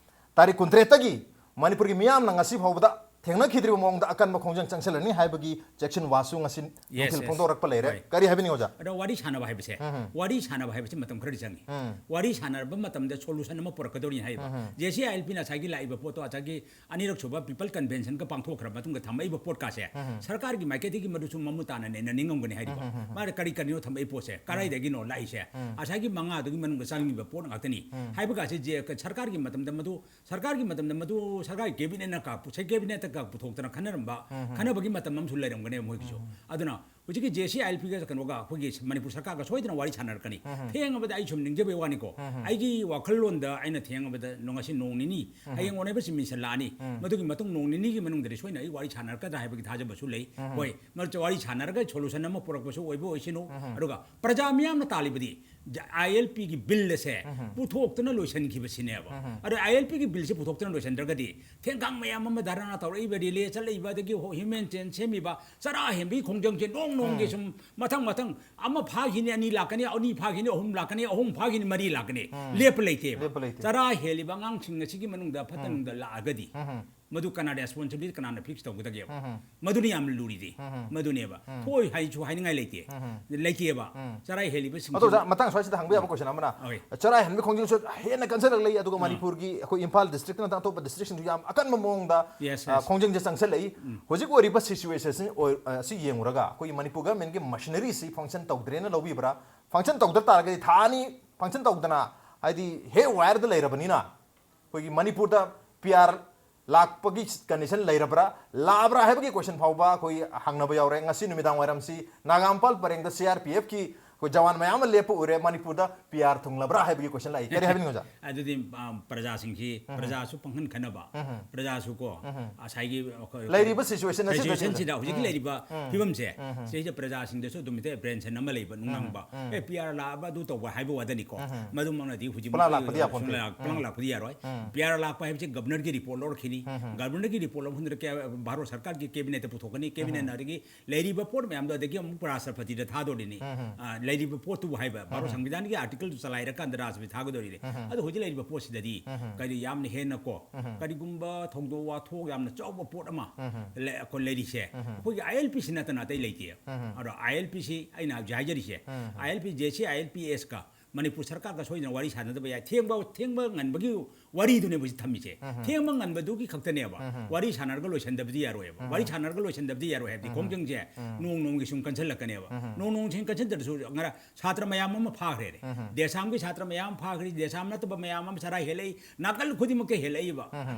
ꯇꯥꯔꯤꯛ ꯀꯨꯟꯇꯔꯦꯠꯇꯒꯤ ꯃꯅꯤꯄꯨꯔꯒꯤ ꯃꯤꯌꯥꯝꯅ ꯉꯁꯤ ꯐꯥꯎꯕꯗ ꯊꯦꯡꯅꯈꯤꯗ꯭ꯔꯤꯕ ꯃꯑꯣꯡꯗ ꯑꯀꯟꯕ ꯈꯣꯡꯖꯪ ꯆꯪꯁꯤꯜꯂꯅꯤ ꯍꯥꯏꯕꯒꯤ ꯆꯦꯛꯁꯤꯟ ꯋꯥꯁꯨ ꯉꯁꯤ Yes, ꯅꯨꯡꯊꯤꯜ yes. ꯐꯣꯡꯗꯣꯔꯛꯄ ꯂꯩꯔꯦ꯫ ꯍꯣꯏ꯫ ꯀꯔꯤ ꯍꯥꯏꯕꯤꯅꯤꯡꯉꯤ, ꯑꯣꯖꯥ? ꯑꯗꯣ ꯋꯥꯔꯤ ꯁꯥꯟꯅꯕ ꯍꯥꯏꯕꯁꯦ, ꯎꯝ, ꯎꯝ꯫ ꯋꯥꯔꯤ ꯁꯥꯟꯅꯕ ꯍꯥꯏꯕꯁꯤ ꯃꯇꯝ ꯈꯔꯗꯤ ꯆꯪꯉꯤ꯫ ꯎꯝ꯫ ꯋꯥꯔꯤ ꯁꯥꯟꯅꯔꯕ ꯃꯇꯝꯗ solution ꯑꯃ ꯄꯨꯔꯛꯀꯗꯧꯔꯤꯅꯤ ꯍꯥꯏꯔꯤꯕ꯫ ꯎꯝ, ꯎꯝ꯫ JCILPꯅ ꯉꯁꯥꯏꯒꯤ ꯂꯥꯛꯏꯕ ꯄꯣꯠꯇꯣ ꯉꯁꯥꯏꯒꯤ ꯑꯅꯤꯔꯛ ꯁꯨꯕ People Conventionꯒ ꯄꯥꯡꯊꯣꯛꯈ꯭ꯔ ꯃꯇꯨꯡꯗ ꯊꯝꯃꯛꯏꯕ ꯄꯣꯠꯀꯥꯁꯦ, ꯎꯝ, ꯎꯝ꯫ ꯁꯔꯀꯥꯔꯒꯤ ꯃꯥꯏꯀꯩꯗꯒꯤ ꯃꯗꯨꯁꯨ ꯃꯃꯨꯠ ꯇꯥꯅ ꯅꯩꯅꯅꯤꯡꯉꯝꯒꯅꯤ ꯍꯥꯏꯔꯤꯕ꯫ ꯎꯝ, ꯎꯝ, ꯎꯝ, ꯎꯝ꯫ ꯃꯥꯅ ꯀꯔꯤ ꯀꯔꯤꯅꯣ ꯊꯝꯃꯛꯏ ꯄꯣꯠꯁꯦ, ꯎꯝ꯫ ꯀꯗꯥꯏꯗꯒꯤꯅꯣ ꯂꯥꯛꯏꯁꯦ, ꯎꯝ꯫ ꯉꯁꯥꯏꯒꯤ ꯃꯉꯥꯗꯨꯒꯤ ꯃꯅꯨꯡꯗ ꯆꯪꯉꯤꯕ ꯄꯣꯠ ꯉꯥꯛꯇꯅꯤ ꯎꯝ꯫ ꯍꯥꯏꯕꯒꯥꯁꯦ ꯖꯦ-, ꯁꯔꯀꯥꯔꯒꯤ ꯃꯇꯝꯗ ꯃꯗꯨ ꯁꯔꯀꯥꯔꯒꯤ ꯃꯇꯝꯗ ꯃꯗꯨ ꯁꯔꯀꯥꯔꯒꯤ cabinetꯅ ꯀ-, ꯁꯦ-, cabinetꯇꯒ ꯄꯨꯊꯣꯛꯇꯅ ꯈꯟꯅꯔꯝꯕ, ꯎꯝ, ꯎꯝ꯫ ꯈꯟꯅꯕꯒꯤ ꯃꯇꯝ ꯑꯃꯁꯨ ꯂꯩꯔꯝꯒꯅꯦꯕ ꯃꯣꯏꯒꯤꯁꯨ꯫ ꯎꯝ, ꯎꯝ꯫ ꯑꯗꯨꯅ ꯍꯧꯖꯤꯛꯀꯤ JCILPꯒ ꯀꯩꯅꯣꯒ ꯑꯩꯈꯣꯏꯒꯤ ꯃꯅꯤꯄꯨꯔ ꯁꯔꯀꯥꯔꯒ ꯁꯣꯏꯗꯅ ꯋꯥꯔꯤ ꯁꯥꯟꯅꯔꯛꯀꯅꯤ꯫ ꯎꯝ, ꯎꯝ꯫ ꯊꯦꯡꯉꯕꯗ ꯑꯩ ꯁꯨꯝ ꯅꯤꯡꯖꯕꯩ ꯋꯥꯅꯤꯀꯣ꯫ ꯎꯝ, ꯎꯝ꯫ ꯑꯩꯒꯤ ꯋꯥꯈꯜꯂꯣꯟꯗ ꯑꯩꯅ ꯊꯦꯡꯉꯕꯗ ꯅꯣ-, ꯉꯁꯤ ꯅꯣꯡ ꯅꯤꯅꯤ, ꯎꯝ, ꯎꯝ꯫ ꯍꯌꯦꯡ Honourable Chief Minister ꯂꯥꯛꯑꯅꯤ꯫ ꯎꯝ꯫ ꯃꯗꯨꯒꯤ ꯃꯇꯨꯡ ꯅꯣꯡ ꯅꯤꯅꯤꯒꯤ ꯃꯅꯨꯡꯗꯗꯤ ꯁꯣꯏꯅ ꯑꯩ ꯋꯥꯔꯤ ꯁꯥꯟꯅꯔꯛꯀꯗ꯭ꯔꯥ ꯍꯥꯏꯕꯒꯤ ꯊꯥꯖꯕꯁꯨ ꯂꯩ꯫ ꯎꯝ, ꯎꯝ꯫ ꯍꯣꯏ, ꯃꯔꯛꯇ ꯋꯥꯔꯤ ꯁꯥꯟꯅꯔꯒ solution ꯑꯃ ꯄꯨꯔꯛꯄꯁꯨ ꯑꯣꯏꯕ ꯑꯣꯏꯁꯅꯨ꯫ ꯎꯝ, ꯎꯝ꯫ ꯑꯗꯨꯒ ꯄ꯭ꯔꯖꯥ ꯃꯤꯌꯥꯝꯅ ꯇꯥꯜꯂꯤꯕꯗꯤ ꯖ-, ILPꯒꯤ billꯗꯁꯦ ꯎꯝ, ꯎꯝ꯫ ꯄꯨꯊꯣꯛꯇꯅ ꯂꯣꯏꯁꯤꯟꯈꯤꯕꯁꯤꯅꯦꯕ꯫ ꯎꯝ, ꯎꯝ꯫ ꯑꯗꯣ ILPꯒꯤ billꯁꯦ ꯄꯨꯊꯣꯛꯇꯅ ꯂꯣꯏꯁꯤꯟꯗ꯭ꯔꯒꯗꯤ ꯊꯦꯡꯒꯥꯡ ꯃꯌꯥꯝ ꯑꯃ ꯙꯔꯅꯥ ꯇꯧꯔꯛꯏꯕ, relay ꯆꯠꯂꯛꯏꯕ, ꯑꯗꯒꯤ ꯍꯣ-, human chain ꯁꯦꯝꯃꯤꯕ, ꯆꯔꯥ ꯍꯦꯟꯕꯒꯤ ꯈꯣꯡꯖꯪꯁꯦ ꯅꯣꯡ ꯅꯣꯡꯃꯒꯤ ꯎꯝ꯫ ꯁꯨꯝ ꯃꯊꯪ ꯃꯊꯪ ꯑꯃ ꯐꯥꯈꯤꯅꯤ, ꯑꯅꯤ ꯂꯥꯛꯀꯅꯤ, ꯑꯅꯤ ꯐꯥꯈꯤꯅꯤ, ꯑꯍꯨꯝ ꯂꯥꯛꯀꯅꯤ, ꯑꯍꯨꯝ ꯐꯥꯈꯤꯅꯤ, ꯃꯔꯤ ꯂꯥꯛꯀꯅꯤ꯫ ꯎꯝ꯫ ꯂꯦꯞꯄ ꯂꯩꯇꯦꯕ꯫ ꯂꯦꯞꯄ ꯂꯩꯇꯦ꯫ ꯆꯔꯥ ꯍꯦꯜꯂꯤꯕ ꯑꯉꯥꯡꯁꯤꯡ ꯑꯁꯤꯒꯤ ꯃꯅꯨꯡꯗ ꯐꯠꯇ ꯎꯝ꯫ ꯅꯨꯡꯗ ꯂꯥꯛꯑꯒꯗꯤ ꯎꯝ, ꯎꯝ꯫ ꯃꯗꯨ ꯀꯅꯥ responsibility, ꯀꯅꯥꯅ fix ꯇꯧꯒꯗꯒꯦꯕ? ꯎꯝ, ꯎꯝ꯫ ꯃꯗꯨꯅꯤ ꯌꯥꯝꯅ ꯂꯨꯔꯤꯗꯤ꯫ ꯎꯝ, ꯎꯝ꯫ ꯃꯗꯨꯅꯦꯕ꯫ ꯎꯝ꯫ ꯊꯣꯛꯑꯣꯏ ꯍꯥꯏꯁꯨ ꯍꯥꯏꯅꯤꯡꯉꯥꯏ ꯂꯩꯇꯦ꯫ ꯎꯝ, ꯎꯝ꯫ ꯂꯩꯇꯦꯕ꯫ ꯎꯝ꯫ ꯆꯔꯥ ꯍꯦꯜꯂꯤꯕꯁꯤꯡꯁꯤ ꯑꯗꯣ ꯑꯣꯖꯥ, ꯃꯇꯥꯡ ꯁ꯭ꯋꯥꯏꯁꯤꯗ ꯍꯪꯕ ꯌꯥꯕ ꯎꯝ꯫ Question ꯑꯃꯅ, ꯍꯣꯏ꯫ ꯆꯔꯥ ꯍꯦꯟꯕꯒꯤ ꯈꯣꯡꯖꯪꯁꯨ ꯍꯦꯟꯅ ꯀꯟꯁꯤꯜꯂꯛꯂꯤ, ꯑꯗꯨꯒ ꯑꯥ꯫ ꯃꯅꯤꯄꯨꯔꯒꯤ ꯑꯩꯈꯣꯏ ꯏꯝꯐꯥꯜ districtꯅ ꯑꯇꯣꯞꯄ districtꯁꯤꯡꯁꯨ ꯌꯥꯝ ꯑꯀꯟꯕ ꯃꯑꯣꯡꯗ, Yes, ꯑ, yes. ꯈꯣꯡꯖꯪꯁꯦ ꯆꯪꯁꯤꯜꯂꯛꯏ꯫ ꯎꯝ꯫ ꯍꯧꯖꯤꯛ ꯑꯣꯏꯔꯤꯕ situation ꯑꯁꯤ ꯑꯣꯏ-, ꯑ, ꯑꯁꯤ ꯌꯦꯡꯉꯨꯔꯒ ꯑꯩꯈꯣꯏꯒꯤ ꯃꯅꯤꯄꯨꯔ governmentꯀꯤ machineryꯁꯤ function ꯇꯧꯗ꯭ꯔꯦꯅ ꯂꯧꯕꯤꯕ꯭ꯔꯥ? Function ꯇꯧꯗ ꯇꯥꯔꯒꯗꯤ ꯊꯥ ꯑꯅꯤ function ꯇꯧꯗꯅ, ꯍꯥꯏꯗꯤ, haywireꯗ ꯂꯩꯔꯕꯅꯤꯅ, ꯑꯩꯈꯣꯏꯒꯤ ꯃꯅꯤꯄꯨꯔꯗ PR ꯂꯥꯛꯄꯒꯤ condition ꯂꯩꯔꯕ꯭ꯔꯥ, ꯂꯥꯛꯑꯕ꯭ꯔꯥ ꯍꯥꯏꯕꯒꯤ question ꯐꯥꯎꯕ ꯑꯩꯈꯣꯏ ꯍꯪꯅꯕ ꯌꯥꯎꯔꯦ꯫ ꯉꯁꯤ ꯅꯨꯃꯤꯗꯥꯡ ꯋꯥꯏꯔꯝꯁꯤ ꯅꯥꯒꯥꯃꯄꯥꯜ ꯄꯔꯦꯡꯗ CRPFꯀꯤ, ꯑꯩꯈꯣꯏ ꯖꯋꯥꯟ ꯃꯌꯥꯝ ꯑꯃ ꯂꯦꯞꯄ ꯎꯔꯦ, ꯃꯅꯤꯄꯨꯔꯗ ꯄꯤ ꯑꯥꯔ ꯊꯨꯡꯂꯕ꯭ꯔꯥ ꯍꯥꯏꯕꯒꯤ ꯀꯣꯏꯁꯟ ꯂꯥꯛꯏ꯫ ꯀꯔꯤ ꯍꯥꯏꯕꯤꯅꯤꯡꯉꯣ, ꯑꯣꯖꯥ? ꯑꯗꯨꯗꯤ ꯑ, ꯄ꯭ꯔꯖꯥꯁꯤꯡꯁꯤ, ꯄ꯭ꯔꯖꯥꯁꯨ ꯄꯪꯍꯟ ꯈꯟꯅꯕ, ꯄ꯭ꯔꯖꯥꯁꯨ ꯀꯣ, ꯉꯁꯥꯏꯒꯤ ꯑꯩꯈꯣꯏ ꯂꯩꯔꯤꯕ situation ꯑꯁꯤꯗ ꯁꯤꯆꯨꯋꯦꯁꯟꯁꯤꯗ, ꯍꯧꯖꯤꯛꯀꯤ ꯂꯩꯔꯤꯕ ꯐꯤꯕꯝꯁꯦ, ꯁꯤꯗꯩꯁꯤꯗ ꯄ꯭ꯔꯖꯥꯁꯤꯡꯗꯁꯨ ꯑꯗꯨꯝ ꯍꯦꯛꯇ ꯑꯦꯄ꯭ꯔꯦꯟꯁꯟ ꯑꯃ ꯂꯩꯕ, ꯅꯨꯡꯅꯥꯡꯕ, ꯑꯦ, ꯄꯤ ꯑꯥꯔ ꯂꯥꯛꯑꯕ ꯑꯗꯨ ꯇꯧꯕ ꯍꯥꯏꯕ ꯋꯥꯗꯅꯤꯀꯣ꯫ ꯃꯗꯨꯃꯛꯅꯗꯤ ꯍꯧꯖꯤꯛ ꯄꯨꯂꯥ ꯂꯥꯛꯄꯗꯤ ꯌꯥꯄꯣꯟꯇꯦ꯫ ꯄꯨꯂꯥ ꯂꯥꯛꯄꯗꯤ ꯌꯥꯔꯣꯏ꯫ ꯄꯤ ꯑꯥꯔ ꯂꯥꯛꯄ ꯍꯥꯏꯕꯁꯤ ꯒꯕꯅꯔꯒꯤ ꯔꯤꯄꯣꯔꯠ ꯂꯧꯔꯛꯈꯤꯅꯤ꯫ ꯒꯕꯅꯔꯒꯤ ꯔꯤꯄꯣꯔꯠ ꯂꯧꯕ ꯃꯇꯝꯗ ꯀꯌꯥ ꯚꯥꯔꯠ ꯁꯔꯀꯥꯔꯒꯤ ꯀꯦꯕꯤꯅꯦꯠꯇ ꯄꯨꯊꯣꯛꯀꯅꯤ꯫ ꯀꯦꯕꯤꯅꯦꯠꯅ ꯑꯗꯒꯤ ꯂꯩꯔꯤꯕ ꯄꯣꯠ ꯃꯌꯥꯝꯗꯣ ꯑꯗꯒꯤ ꯑꯃꯨꯛ ꯔꯥꯁꯇ꯭ꯔꯄꯇꯤꯗ ꯊꯥꯗꯣꯔꯤꯅꯤ꯫ ꯑ, ꯂꯩꯔꯤꯕ ꯄꯣꯠꯇꯨꯕꯨ ꯍꯥꯏꯕ, ꯚꯥꯔꯠ ꯁꯪꯕꯤꯙꯥꯟꯒꯤ ꯑꯥꯔꯇꯤꯀꯜꯗꯨ ꯆꯂꯥꯏꯔꯀꯥꯟꯗ ꯔꯥꯁꯇ꯭ꯔꯄꯇꯤ ꯊꯥꯒꯗꯧꯔꯤꯅꯤ꯫ ꯑꯗꯣ ꯍꯧꯖꯤꯛ ꯂꯩꯔꯤꯕ ꯄꯣꯠꯁꯤꯗꯗꯤ ꯀꯔꯤ ꯌꯥꯝꯅ ꯍꯦꯟꯅ ꯀꯣ, ꯀꯔꯤꯒꯨꯝꯕ ꯊꯧꯗꯣꯛ ꯋꯥꯊꯣꯛ ꯌꯥꯝꯅ ꯆꯥꯎꯕ ꯄꯣꯠ ꯑꯃ ꯂꯩ-, ꯑꯩꯈꯣꯏ ꯂꯩꯔꯤꯁꯦ, ꯑꯩꯈꯣꯏꯒꯤ ꯑꯥꯏ ꯑꯦꯜ ꯄꯤꯁꯤ ꯅꯠꯇꯅ ꯑꯇꯩ ꯂꯩꯇꯦ꯫ ꯑꯗꯣ ꯑꯥꯏ ꯑꯦꯜ ꯄꯤꯁꯤ ꯑꯩꯅ ꯍꯧꯖꯤꯛ ꯍꯥꯏꯖꯔꯤꯁꯦ, ꯑꯥꯏ ꯑꯦꯜ ꯄꯤ, ꯖꯦ ꯁꯤ ꯑꯥꯏ ꯑꯦꯜ ꯄꯤ ꯑꯦꯁꯀ ꯃꯅꯤꯄꯨꯔ ꯁꯔꯀꯥꯔꯒ ꯁꯣꯏꯗꯅ ꯋꯥꯔꯤ ꯁꯥꯟꯅꯗꯕ ꯌꯥꯏ꯫ ꯊꯦꯡꯕ, ꯊꯦꯡꯕ ꯉꯟꯕꯒꯤ ꯋꯥꯔꯤꯗꯨꯅꯦꯕ ꯍꯧꯖꯤꯛ ꯊꯝꯃꯤꯁꯦ꯫ ꯊꯦꯡꯕ ꯉꯟꯕꯗꯨꯒꯤ ꯈꯛꯇꯅꯦꯕ꯫ ꯋꯥꯔꯤ ꯁꯥꯟꯅꯔꯒ ꯂꯣꯏꯁꯤꯟꯗꯕꯗꯤ ꯌꯥꯔꯣꯏꯕ꯫ ꯋꯥꯔꯤ ꯁꯥꯟꯅꯔꯒ ꯂꯣꯏꯁꯤꯟꯗꯕꯗꯤ ꯌꯥꯔꯣꯏ ꯍꯥꯏꯕꯗꯤ ꯈꯣꯡꯖꯪꯁꯦ ꯅꯣꯡ ꯅꯣꯡꯒꯤ ꯁꯨꯝ ꯀꯟꯁꯤꯜꯂꯛꯀꯅꯦꯕ꯫ ꯅꯣꯡ ꯅꯣꯡꯒꯤ ꯁꯨꯝ ꯀꯟꯁꯤꯟꯗ꯭ꯔꯁꯨ ꯉꯔꯥꯡ ꯁꯥꯇ꯭ꯔ ꯃꯌꯥꯝ ꯑꯃ ꯐꯥꯈ꯭ꯔꯦꯅꯦ꯫ ꯗꯦꯁꯥꯝꯒꯤ ꯁꯥꯇ꯭ꯔ ꯃꯌꯥꯝ ꯑꯃ ꯐꯥꯈ꯭ꯔꯦ, ꯗꯦꯁꯥꯝ ꯅꯠꯇꯕ ꯃꯌꯥꯝ ꯑꯃ ꯆꯔꯥ ꯍꯦꯜꯂꯛꯏ, ꯅꯥꯀꯜ ꯈꯨꯗꯤꯡꯃꯛꯇ ꯍꯦꯜꯂꯛꯏꯕ,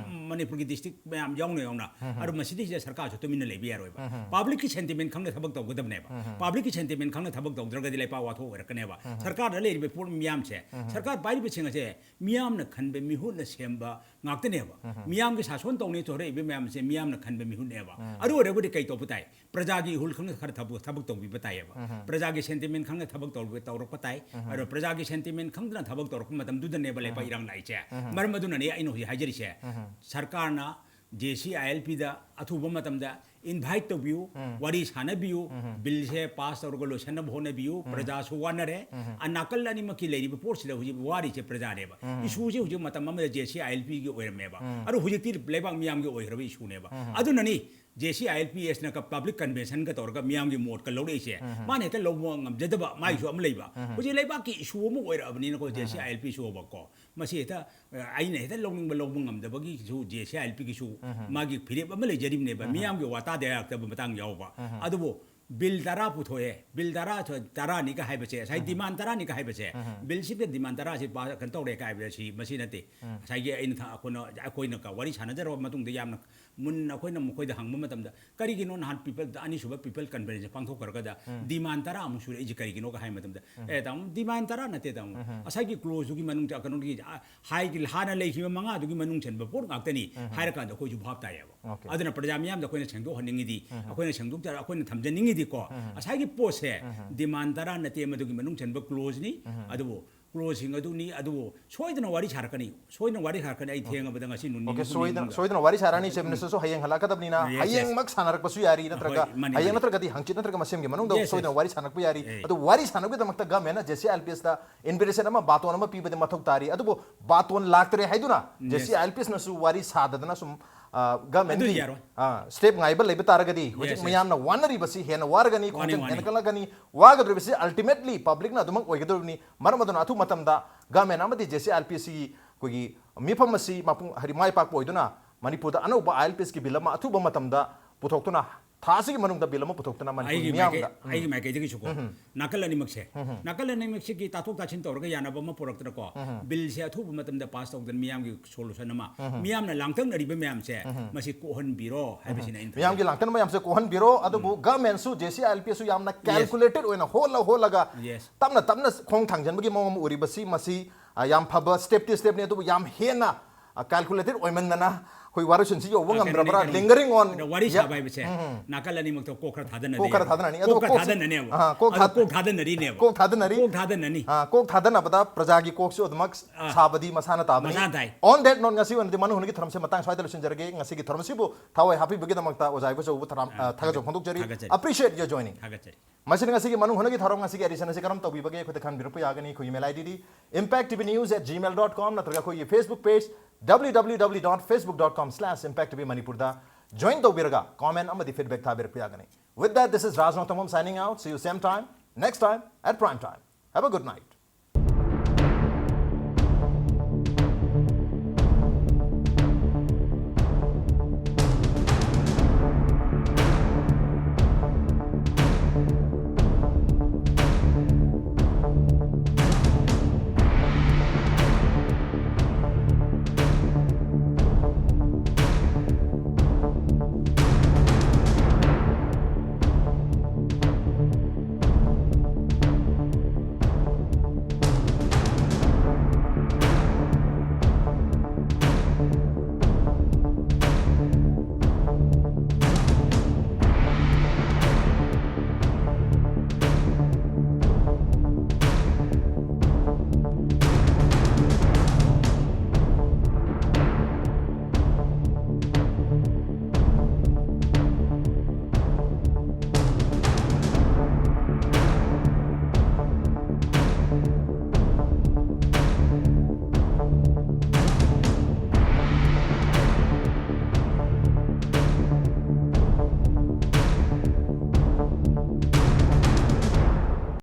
ꯃꯅꯤꯄꯨꯔꯒꯤ ꯗꯤꯁꯇ꯭ꯔꯤꯛ ꯃꯌꯥꯝ ꯌꯥꯎꯅ ꯌꯥꯎꯅ꯫ ꯑꯗꯨ ꯃꯁꯤꯗꯩꯁꯤꯗ ꯁꯔꯀꯥꯔꯁꯨ ꯇꯨꯃꯤꯟꯅ ꯂꯩꯕ ꯌꯥꯔꯣꯏꯕ꯫ ꯄꯕ꯭ꯂꯤꯛꯀꯤ ꯁꯦꯟꯇꯤꯃꯦꯟ ꯈꯪꯅ ꯊꯕꯛ ꯇꯧꯒꯗꯕꯅꯦꯕ꯫ ꯄꯕ꯭ꯂꯤꯛꯀꯤ ꯁꯦꯟꯇꯤꯃꯦꯟ ꯈꯪꯅ ꯊꯕꯛ ꯇꯧꯗ꯭ꯔꯒꯗꯤ ꯂꯩꯄꯥꯛ ꯋꯥꯊꯣꯛ ꯑꯣꯏꯔꯛꯀꯅꯦꯕ꯫ ꯁꯔꯀꯥꯔꯗ ꯂꯩꯔꯤꯕ ꯄꯣꯠ ꯃꯤꯌꯥꯝꯁꯦ, ꯁꯔꯀꯥꯔ ꯄꯥꯏꯔꯤꯕꯁꯤꯡ ꯑꯁꯦ ꯃꯤꯌꯥꯝꯅ ꯈꯟꯕ ꯃꯤꯍꯨꯠꯅ ꯁꯦꯝꯕ ꯉꯥꯛꯇꯅꯦꯕ꯫ ꯃꯤꯌꯥꯝꯒꯤ ꯁꯥꯁꯣꯟ ꯇꯧꯅꯤ ꯊꯣꯔꯛꯏꯕ ꯃꯌꯥꯝꯁꯦ ꯃꯤꯌꯥꯝꯅ ꯈꯟꯕ ꯃꯤꯍꯨꯠꯅꯦꯕ꯫ ꯑꯗꯨ ꯑꯣꯏꯔꯒꯗꯤ ꯀꯩ ꯇꯧꯕ ꯇꯥꯏ? ꯄ꯭ꯔꯖꯥꯒꯤ ꯏꯍꯨꯜ ꯈꯪꯅ ꯈꯔ ꯊꯕꯛ, ꯊꯕꯛ ꯇꯧꯕꯤꯕ ꯇꯥꯏꯌꯦꯕ꯫ ꯄ꯭ꯔꯖꯥꯒꯤ ꯁꯦꯟꯇꯤꯃꯦꯟ ꯈꯪꯅ ꯊꯕꯛ ꯇꯧꯕ, ꯇꯧꯔꯛꯄ ꯇꯥꯏ꯫ ꯑꯗꯣ ꯄ꯭ꯔꯖꯥꯒꯤ ꯁꯦꯟꯇꯤꯃꯦꯟ ꯈꯪꯗꯅ ꯊꯕꯛ ꯇꯧꯔꯛꯄ ꯃꯇꯝꯗꯨꯗꯅꯦꯕ ꯂꯩꯄꯥꯛ ꯏꯔꯥꯡ ꯂꯥꯛꯏꯁꯦ꯫ ꯃꯔꯝ ꯑꯗꯨꯅꯅꯦ ꯑꯩꯅ ꯍꯧꯖꯤꯛ ꯍꯥꯏꯖꯔꯤꯁꯦ꯫ ꯁꯔꯀꯥꯔꯅ ꯖꯦ ꯁꯤ ꯑꯥꯏ ꯑꯦꯜ ꯄꯤꯗ ꯑꯊꯨꯕ ꯃꯇꯝꯗ ꯏꯟꯚꯥꯏꯠ ꯇꯧꯕꯤꯌꯨ, ꯋꯥꯔꯤ ꯁꯥꯟꯅꯕꯤꯌꯨ, ꯕꯤꯜꯁꯦ ꯄꯥꯁ ꯇꯧꯔꯒ ꯂꯣꯏꯁꯟꯅꯕ ꯍꯣꯠꯅꯕꯤꯌꯨ꯫ ꯄ꯭ꯔꯖꯥꯁꯨ ꯋꯥꯅꯔꯦ꯫ ꯑ, ꯅꯥꯀꯜ ꯑꯅꯤꯃꯛꯀꯤ ꯂꯩꯔꯤꯕ ꯄꯣꯠꯁꯤꯗ ꯍꯧꯖꯤꯛ ꯋꯥꯔꯤꯁꯦ ꯄ꯭ꯔꯖꯥꯅꯦꯕ꯫ ꯏꯁꯨꯁꯦ ꯍꯧꯖꯤꯛ ꯃꯇꯝ ꯑꯃꯗ ꯖꯦ ꯁꯤ ꯑꯥꯏ ꯑꯦꯜ ꯄꯤꯒꯤ ꯑꯣꯏꯔꯝꯃꯦꯕ꯫ ꯑꯗꯣ ꯍꯧꯖꯤꯛꯇꯤ ꯂꯩꯕꯥꯛ ꯃꯤꯌꯥꯝꯒꯤ ꯑꯣꯏꯈ꯭ꯔꯕ ꯏꯁꯨꯅꯦꯕ꯫ ꯑꯗꯨꯅꯅꯤ ꯖꯦ ꯁꯤ ꯑꯥꯏ ꯑꯦꯜ ꯄꯤ ꯑꯦꯁꯅ ꯀ-, ꯄꯕ꯭ꯂꯤꯛ ꯀꯟꯚꯦꯟꯁꯟꯒ ꯇꯧꯔꯒ ꯃꯤꯌꯥꯝꯒꯤ ꯃꯣꯠꯀ ꯂꯧꯔꯛꯏꯁꯦ꯫ ꯃꯥꯅ ꯍꯦꯛꯇ ꯂꯧꯕ ꯉꯝꯖꯗꯕ ꯃꯥꯏꯁꯨ ꯑꯃ ꯂꯩꯕ꯫ ꯍꯧꯖꯤꯛ ꯂꯩꯕꯥꯛꯀꯤ ꯏꯁꯨ ꯑꯃ ꯑꯣꯏꯔꯛꯑꯕꯅꯤꯅꯀꯣ, ꯖꯦ ꯁꯤ ꯑꯥꯏ ꯑꯦꯜ ꯄꯤ ꯏꯁꯨ ꯑꯃꯀꯣ꯫ ꯃꯁꯤ ꯍꯦꯛꯇ, ꯑ, ꯑꯩꯅ ꯍꯦꯛꯇ ꯂꯧꯅꯤꯡꯕ ꯂꯧꯕ ꯉꯝꯗꯕꯒꯤꯁꯨ ꯖꯦ ꯁꯤ ꯑꯥꯏ ꯑꯦꯜ ꯄꯤꯒꯤꯁꯨ ꯃꯥꯒꯤ ꯐꯤꯔꯦꯞ ꯑꯃ ꯂꯩꯖꯔꯤꯕꯅꯦꯕ꯫ ꯃꯤꯌꯥꯝꯒꯤ ꯋꯥ ꯇꯥꯗ ꯌꯥꯔꯛꯇꯕ ꯃꯇꯥꯡ ꯌꯥꯎꯕ꯫ ꯑꯗꯨꯕꯨ ꯕꯤꯜ ꯇꯔꯥ ꯄꯨꯊꯣꯛꯑꯦ, ꯕꯤꯜ ꯇꯔꯥ, ꯇꯔꯥꯅꯤꯒ ꯍꯥꯏꯕꯁꯦ, ꯉꯁꯥꯏ ꯗꯤꯃꯥꯟ ꯇꯔꯥꯅꯤꯒ ꯍꯥꯏꯕꯁꯦ, ꯕꯤꯜꯁꯤꯗ ꯗꯤꯃꯥꯟ ꯇꯔꯥꯁꯤ ꯄꯥ-, ꯀꯩꯅꯣ ꯇꯧꯔꯦ ꯀꯥꯏꯕ ꯁꯤ, ꯃꯁꯤ ꯅꯠꯇꯦ꯫ ꯉꯁꯥꯏꯒꯤ ꯑꯩꯅ ꯊ-, ꯑꯩꯈꯣꯏꯅ, ꯑꯩꯈꯣꯏꯅ ꯀ-, ꯋꯥꯔꯤ ꯁꯥꯟꯅꯖꯔꯕ ꯃꯇꯨꯡꯗ ꯌꯥꯝꯅ ꯃꯨꯟꯅ ꯑꯩꯈꯣꯏꯅ ꯃꯈꯣꯏꯗ ꯍꯪꯕ ꯃꯇꯝꯗ, "ꯀꯔꯤꯒꯤꯅꯣ ꯅꯍꯥꯟ ꯄꯤꯄꯜ, ꯑꯅꯤꯁꯨꯕ ꯄꯤꯄꯜ ꯀꯟꯐꯔꯦꯟꯁ ꯄꯥꯡꯊꯣꯛꯈ꯭ꯔꯒꯗ ꯗꯤꯃꯥꯟ ꯇꯔꯥꯃꯨꯛ ꯁꯨꯔꯛꯏꯁꯦ ꯀꯔꯤꯒꯤꯅꯣꯒ?" ꯍꯥꯏꯕ ꯃꯇꯝꯗ, "ꯑꯦ ꯇꯥꯃꯣ, ꯗꯤꯃꯥꯟ ꯇꯔꯥ ꯅꯠꯇꯦ ꯇꯥꯃꯣ, ꯉꯁꯥꯏꯒꯤ ꯀ꯭ꯂꯣꯖꯇꯨꯒꯤ ꯃꯅꯨꯡꯗ ꯀꯩꯅꯣꯒꯤ, ꯑ, ꯍꯥꯏꯒꯤ ꯍꯥꯟꯅ ꯂꯩꯈꯤꯕ ꯃꯉꯥꯗꯨꯒꯤ ꯃꯅꯨꯡ ꯆꯟꯕ ꯄꯣꯠ ꯉꯥꯛꯇꯅꯤ" ꯍꯥꯏꯔꯀꯥꯟꯗ ꯑꯩꯈꯣꯏꯁꯨ ꯚꯥꯞ ꯇꯥꯏꯌꯦꯕ꯫ ꯑꯗꯨꯅ ꯄ꯭ꯔꯖꯥ ꯃꯤꯌꯥꯝꯗ ꯑꯩꯈꯣꯏꯅ ꯁꯦꯡꯗꯣꯛꯍꯟꯅꯤꯡꯉꯤꯗꯤ, ꯑꯩꯈꯣꯏꯅ ꯁꯦꯡꯗꯣꯛꯆ-, ꯑꯩꯈꯣꯏꯅ ꯊꯝꯖꯅꯤꯡꯉꯤꯗꯤꯀꯣ, ꯉꯁꯥꯏꯒꯤ ꯄꯣꯠꯁꯦ ꯗꯤꯃꯥꯟ ꯇꯔꯥ ꯅꯠꯇꯦ, ꯃꯗꯨꯒꯤ ꯃꯅꯨꯡ ꯆꯟꯕ ꯀ꯭ꯂꯣꯖꯅꯤ꯫ ꯑꯗꯨꯕꯨ ꯀ꯭ꯂꯣꯖꯁꯤꯡ ꯑꯗꯨꯅꯤ, ꯑꯗꯨꯕꯨ ꯁꯣꯏꯗꯅ ꯋꯥꯔꯤ ꯁꯥꯔꯛꯀꯅꯤ, ꯁꯣꯏꯗꯅ ꯋꯥꯔꯤ ꯁꯥꯔꯛꯀꯅꯤ꯫ ꯑꯩ ꯊꯦꯡꯉꯕꯗ ꯉꯁꯤ ꯅꯨꯡ ꯑꯣꯀꯦ, ꯅꯤꯅꯤ ꯁꯣꯏꯗꯅ, ꯃꯅꯨꯡꯗ꯫ ꯁꯣꯏꯗꯅ ꯋꯥꯔꯤ ꯁꯥꯔꯛꯑꯅꯤ꯫ ꯆꯤꯐ ꯃꯤꯅꯤꯁꯇꯔꯁꯨ ꯍꯌꯦꯡ ꯍꯜꯂꯛꯀꯗꯕꯅꯤꯅ, yes, yes, ꯍꯌꯦꯡꯃꯛ ꯁꯥꯟꯅꯔꯛꯄꯁꯨ ꯌꯥꯔꯤ, ꯅꯠꯇ꯭ꯔꯒ ꯍꯣꯏ, ꯃꯥꯅꯤ, ꯍꯌꯦꯡ ꯃꯥꯅꯤ꯫ ꯅꯠꯇ꯭ꯔꯒꯗꯤ ꯍꯪꯆꯤꯠ ꯅꯠꯇ꯭ꯔꯒ ꯃꯁꯦꯝꯒꯤ ꯃꯅꯨꯡꯗ yes, yes, ꯁꯣꯏꯗꯅ ꯋꯥꯔꯤ ꯁꯥꯟꯅꯔꯛꯄ ꯌꯥꯔꯤ꯫ ꯑꯦ꯫ ꯑꯗꯨ ꯋꯥꯔꯤ ꯁꯥꯟꯅꯕꯒꯤꯗꯃꯛꯇ ꯒꯃꯦꯟꯅ ꯖꯦ ꯁꯤ ꯑꯥꯏ ꯑꯦꯜ ꯄꯤ ꯑꯦꯁꯇ ꯏꯟꯚꯤꯇꯦꯁꯟ ꯑꯃ, ꯕꯥꯇꯣꯟ ꯑꯃ ꯄꯤꯕꯗꯤ ꯃꯊꯧ ꯇꯥꯔꯤ꯫ ꯑꯗꯨꯕꯨ ꯕꯥꯇꯣꯟ ꯂꯥꯛꯇ꯭ꯔꯦ ꯍꯥꯏꯗꯨꯅ yes, ꯖꯦ ꯁꯤ ꯑꯥꯏ ꯑꯦꯜ ꯄꯤ ꯑꯦꯁꯅꯁꯨ ꯋꯥꯔꯤ ꯁꯥꯗꯗꯅ ꯁꯨꯝ, ꯑ, ꯒꯃꯦꯟꯒꯤ, ꯑꯗꯨꯗꯤ ꯌꯥꯔꯣꯏ꯫ ꯑ, ꯁ꯭ꯇꯦꯞ ꯉꯥꯏꯕ ꯂꯩꯕ ꯇꯥꯔꯒꯗꯤ ꯍꯧꯖꯤꯛ yes, yes, ꯃꯌꯥꯝꯅ ꯋꯥꯅꯔꯤꯕꯁꯤ ꯍꯦꯟꯅ ꯋꯥꯔꯒꯅꯤ, ꯋꯥꯅꯤ, ꯈꯣꯡꯖꯪ ꯋꯥꯅꯤ꯫ ꯍꯦꯟꯒꯠꯂꯛꯀꯅꯤ꯫ ꯋꯥꯒꯗꯧꯔꯤꯕꯁꯤ ultimately ꯄꯕ꯭ꯂꯤꯛꯅ ꯑꯗꯨꯃꯛ ꯑꯣꯏꯒꯗꯧꯔꯤꯕꯅꯤ꯫ ꯃꯔꯝ ꯑꯗꯨꯅ ꯑꯊꯨꯕ ꯃꯇꯝꯗ ꯒꯃꯦꯟ ꯑꯃꯗꯤ ꯖꯦ ꯁꯤ ꯑꯥꯏ ꯑꯦꯜ ꯄꯤ ꯑꯦꯁꯀꯤ ꯑꯩꯈꯣꯏꯒꯤ ꯃꯤꯐꯝ ꯑꯁꯤ ꯃꯄꯨꯡ, ꯍꯥꯏꯗꯤ ꯃꯥꯏ ꯄꯥꯛꯄ ꯑꯣꯏꯗꯨꯅ ꯃꯅꯤꯄꯨꯔꯗ ꯑꯅꯧꯕ ꯑꯥꯏ ꯑꯦꯜ ꯄꯤ ꯑꯦꯁꯀꯤ ꯕꯤꯜ ꯑꯃ ꯑꯊꯨꯕ ꯃꯇꯝꯗ ꯄꯨꯊꯣꯛꯇꯨꯅ, ꯊꯥ ꯑꯁꯤꯒꯤ ꯃꯅꯨꯡꯗ ꯕꯤꯜ ꯑꯃ ꯄꯨꯊꯣꯛꯇꯨꯅ ꯃꯅꯤꯄꯨꯔ ꯑꯩꯒꯤ ꯃꯤꯌꯥꯝꯗ, ꯃꯥꯏꯀꯩ-, ꯎꯝ꯫ ꯑꯩꯒꯤ ꯃꯥꯏꯀꯩꯗꯒꯤꯁꯨꯀꯣ, ꯎꯝ꯫ ꯅꯥꯀꯜ ꯑꯅꯤꯃꯛꯁꯦ, ꯎꯝ꯫ ꯅꯥꯀꯜ ꯑꯅꯤꯃꯛꯁꯤꯒꯤ ꯇꯥꯊꯣꯛ ꯇꯥꯁꯤꯟ ꯇꯧꯔꯒ ꯌꯥꯅꯕ ꯑꯃ ꯄꯨꯔꯛꯇꯅꯀꯣ, ꯎꯝ꯫ ꯕꯤꯜꯁꯦ ꯑꯊꯨꯕ ꯃꯇꯝꯗ ꯄꯥꯁ ꯇꯧꯗꯅ ꯃꯤꯌꯥꯝꯒꯤ ꯁꯣꯂꯨꯁꯟ ꯑꯃ, ꯎꯝ꯫ ꯃꯤꯌꯥꯝꯅ ꯂꯥꯡꯇꯛꯅꯔꯤꯕ ꯃꯌꯥꯝꯁꯦ, ꯎꯝ꯫ ꯃꯁꯤ ꯀꯣꯛꯍꯟꯕꯤꯔꯣ ꯍꯥꯏꯕꯁꯤꯅ ꯑꯩꯅ ꯃꯤꯌꯥꯝꯒꯤ ꯊꯝꯖꯅꯤꯡꯉꯤ꯫ ꯂꯥꯡꯇꯛꯅꯕ ꯃꯌꯥꯝꯁꯦ ꯀꯣꯛꯍꯟꯕꯤꯔꯣ, ꯑꯗꯨꯕꯨ ꯎꯝ꯫ ꯒꯃꯦꯟꯁꯨ ꯖꯦ ꯁꯤ ꯑꯥꯏ ꯑꯦꯜ ꯄꯤ ꯑꯦꯁꯁꯨ ꯌꯥꯝꯅ yes, calculated ꯑꯣꯏꯅ ꯍꯣꯠꯂ ꯍꯣꯠꯂꯒ yes, ꯇꯞꯅ ꯇꯞꯅ ꯈꯣꯡ ꯊꯥꯡꯖꯤꯟꯕꯒꯤ ꯃꯑꯣꯡ ꯑꯃ ꯎꯔꯤꯕꯁꯤ, ꯃꯁꯤ, ꯑ, ꯌꯥꯝ ꯐꯕ ꯁ꯭ꯇꯦꯞꯇꯤ ꯁ꯭ꯇꯦꯞꯅꯤ, ꯑꯗꯨꯕꯨ ꯌꯥꯝ ꯍꯦꯟꯅ ꯑ, calculated ꯑꯣꯏꯃꯟꯗꯅ ꯑꯩꯈꯣꯏ ꯋꯥꯔꯣꯏꯁꯤꯟꯁꯤ ꯌꯧꯕ ꯑ, ꯉꯝꯗ꯭ꯔꯕ꯭ꯔꯥ? ꯀꯩꯅꯣꯅꯤ, ꯀꯩꯅꯣꯅꯤ꯫ Lingering on. ꯑꯗ ꯋꯥꯔꯤ ꯌꯥ-, ꯁꯥꯕ ꯍꯥꯏꯕꯁꯦ ꯎꯝ, ꯎꯝ꯫ ꯅꯥꯀꯜ ꯑꯅꯤꯃꯛꯇ ꯀꯣꯛ ꯈꯔ ꯊꯥꯗꯅꯗꯦ ꯀꯣꯛ ꯈꯔ ꯌꯥꯕ꯫ ꯊꯥꯗꯅꯅꯤ꯫ ꯑꯗꯨ ꯀꯣꯛ ꯈꯔ ꯀꯣꯛꯁꯤ-, ꯊꯥꯗꯅꯅꯦꯕ꯫ ꯑ, ꯀꯣꯛ ꯑꯗ ꯊꯥ-, ꯀꯣꯛ ꯊꯥꯗꯅꯔꯤꯅꯦꯕ꯫ ꯀꯣꯛ ꯊꯥꯗꯅꯔꯤ꯫ ꯀꯣꯛ ꯊꯥꯗꯅꯅꯤ꯫ ꯑ, ꯀꯣꯛ ꯊꯥꯗꯅꯕꯗ ꯄ꯭ꯔꯖꯥꯒꯤ ꯀꯣꯛꯁꯨ ꯑꯗꯨꯃꯛ ꯑ, ꯁꯥꯕꯗꯤ ꯃꯁꯥꯅ ꯇꯥꯕꯅꯤ꯫ ꯃꯁꯥꯅ ꯇꯥꯏ꯫ On that note, ꯉꯁꯤ ꯑꯣꯏꯅꯗꯤ ꯃꯅꯨꯡ ꯍꯨꯠꯅꯒꯤ ꯊꯧꯔꯝꯁꯦ ꯃꯇꯥꯡ ꯁ꯭ꯋꯥꯏꯗ ꯂꯣꯏꯁꯤꯟꯖꯔꯒꯦ꯫ ꯉꯁꯤꯒꯤ ꯊꯧꯔꯝ ꯑꯁꯤꯕꯨ ꯊꯋꯥꯏ ꯍꯥꯞꯄꯤꯕꯒꯤꯗꯃꯛꯇ ꯑꯣꯖꯥ ꯏꯕꯣꯆꯧꯕꯨ ꯊꯔꯥꯝ-, ꯑ, ꯑ, ꯊꯥꯒꯠꯆꯕ ꯊꯥꯒꯠ-, ꯐꯣꯡꯗꯣꯛꯆꯔꯤ꯫ ꯊꯥꯒꯠꯆꯔꯤ꯫ Appreciate your joining. ꯊꯥꯒꯠꯆꯔꯤ꯫ ꯃꯁꯤꯅ ꯉꯁꯤꯒꯤ ꯃꯅꯨꯡ ꯍꯨꯠꯅꯒꯤ ꯊꯧꯔꯝ ꯉꯁꯤꯒꯤ edition ꯑꯁꯤ ꯀꯔꯝ ꯇꯧꯕꯤꯕꯒꯦ? ꯑꯩꯈꯣꯏꯗ ꯈꯟꯕꯤꯔꯛꯄ ꯌꯥꯒꯅꯤ꯫ ꯑꯩꯈꯣꯏꯒꯤ email I D D impact T V news at gmail dot com ꯅꯠꯇ꯭ꯔꯒ ꯑꯩꯈꯣꯏꯒꯤ Facebook page W W W dot facebook dot com slash impact T V Manipur ꯗ join ꯇꯧꯕꯤꯔꯒ comment ꯑꯃꯗꯤ feedback ꯊꯥꯕꯤꯔꯛꯄ ꯌꯥꯒꯅꯤ꯫ With that, this is Raj Nongthamam signing out. See you same time, next time at prime time. Have a good night.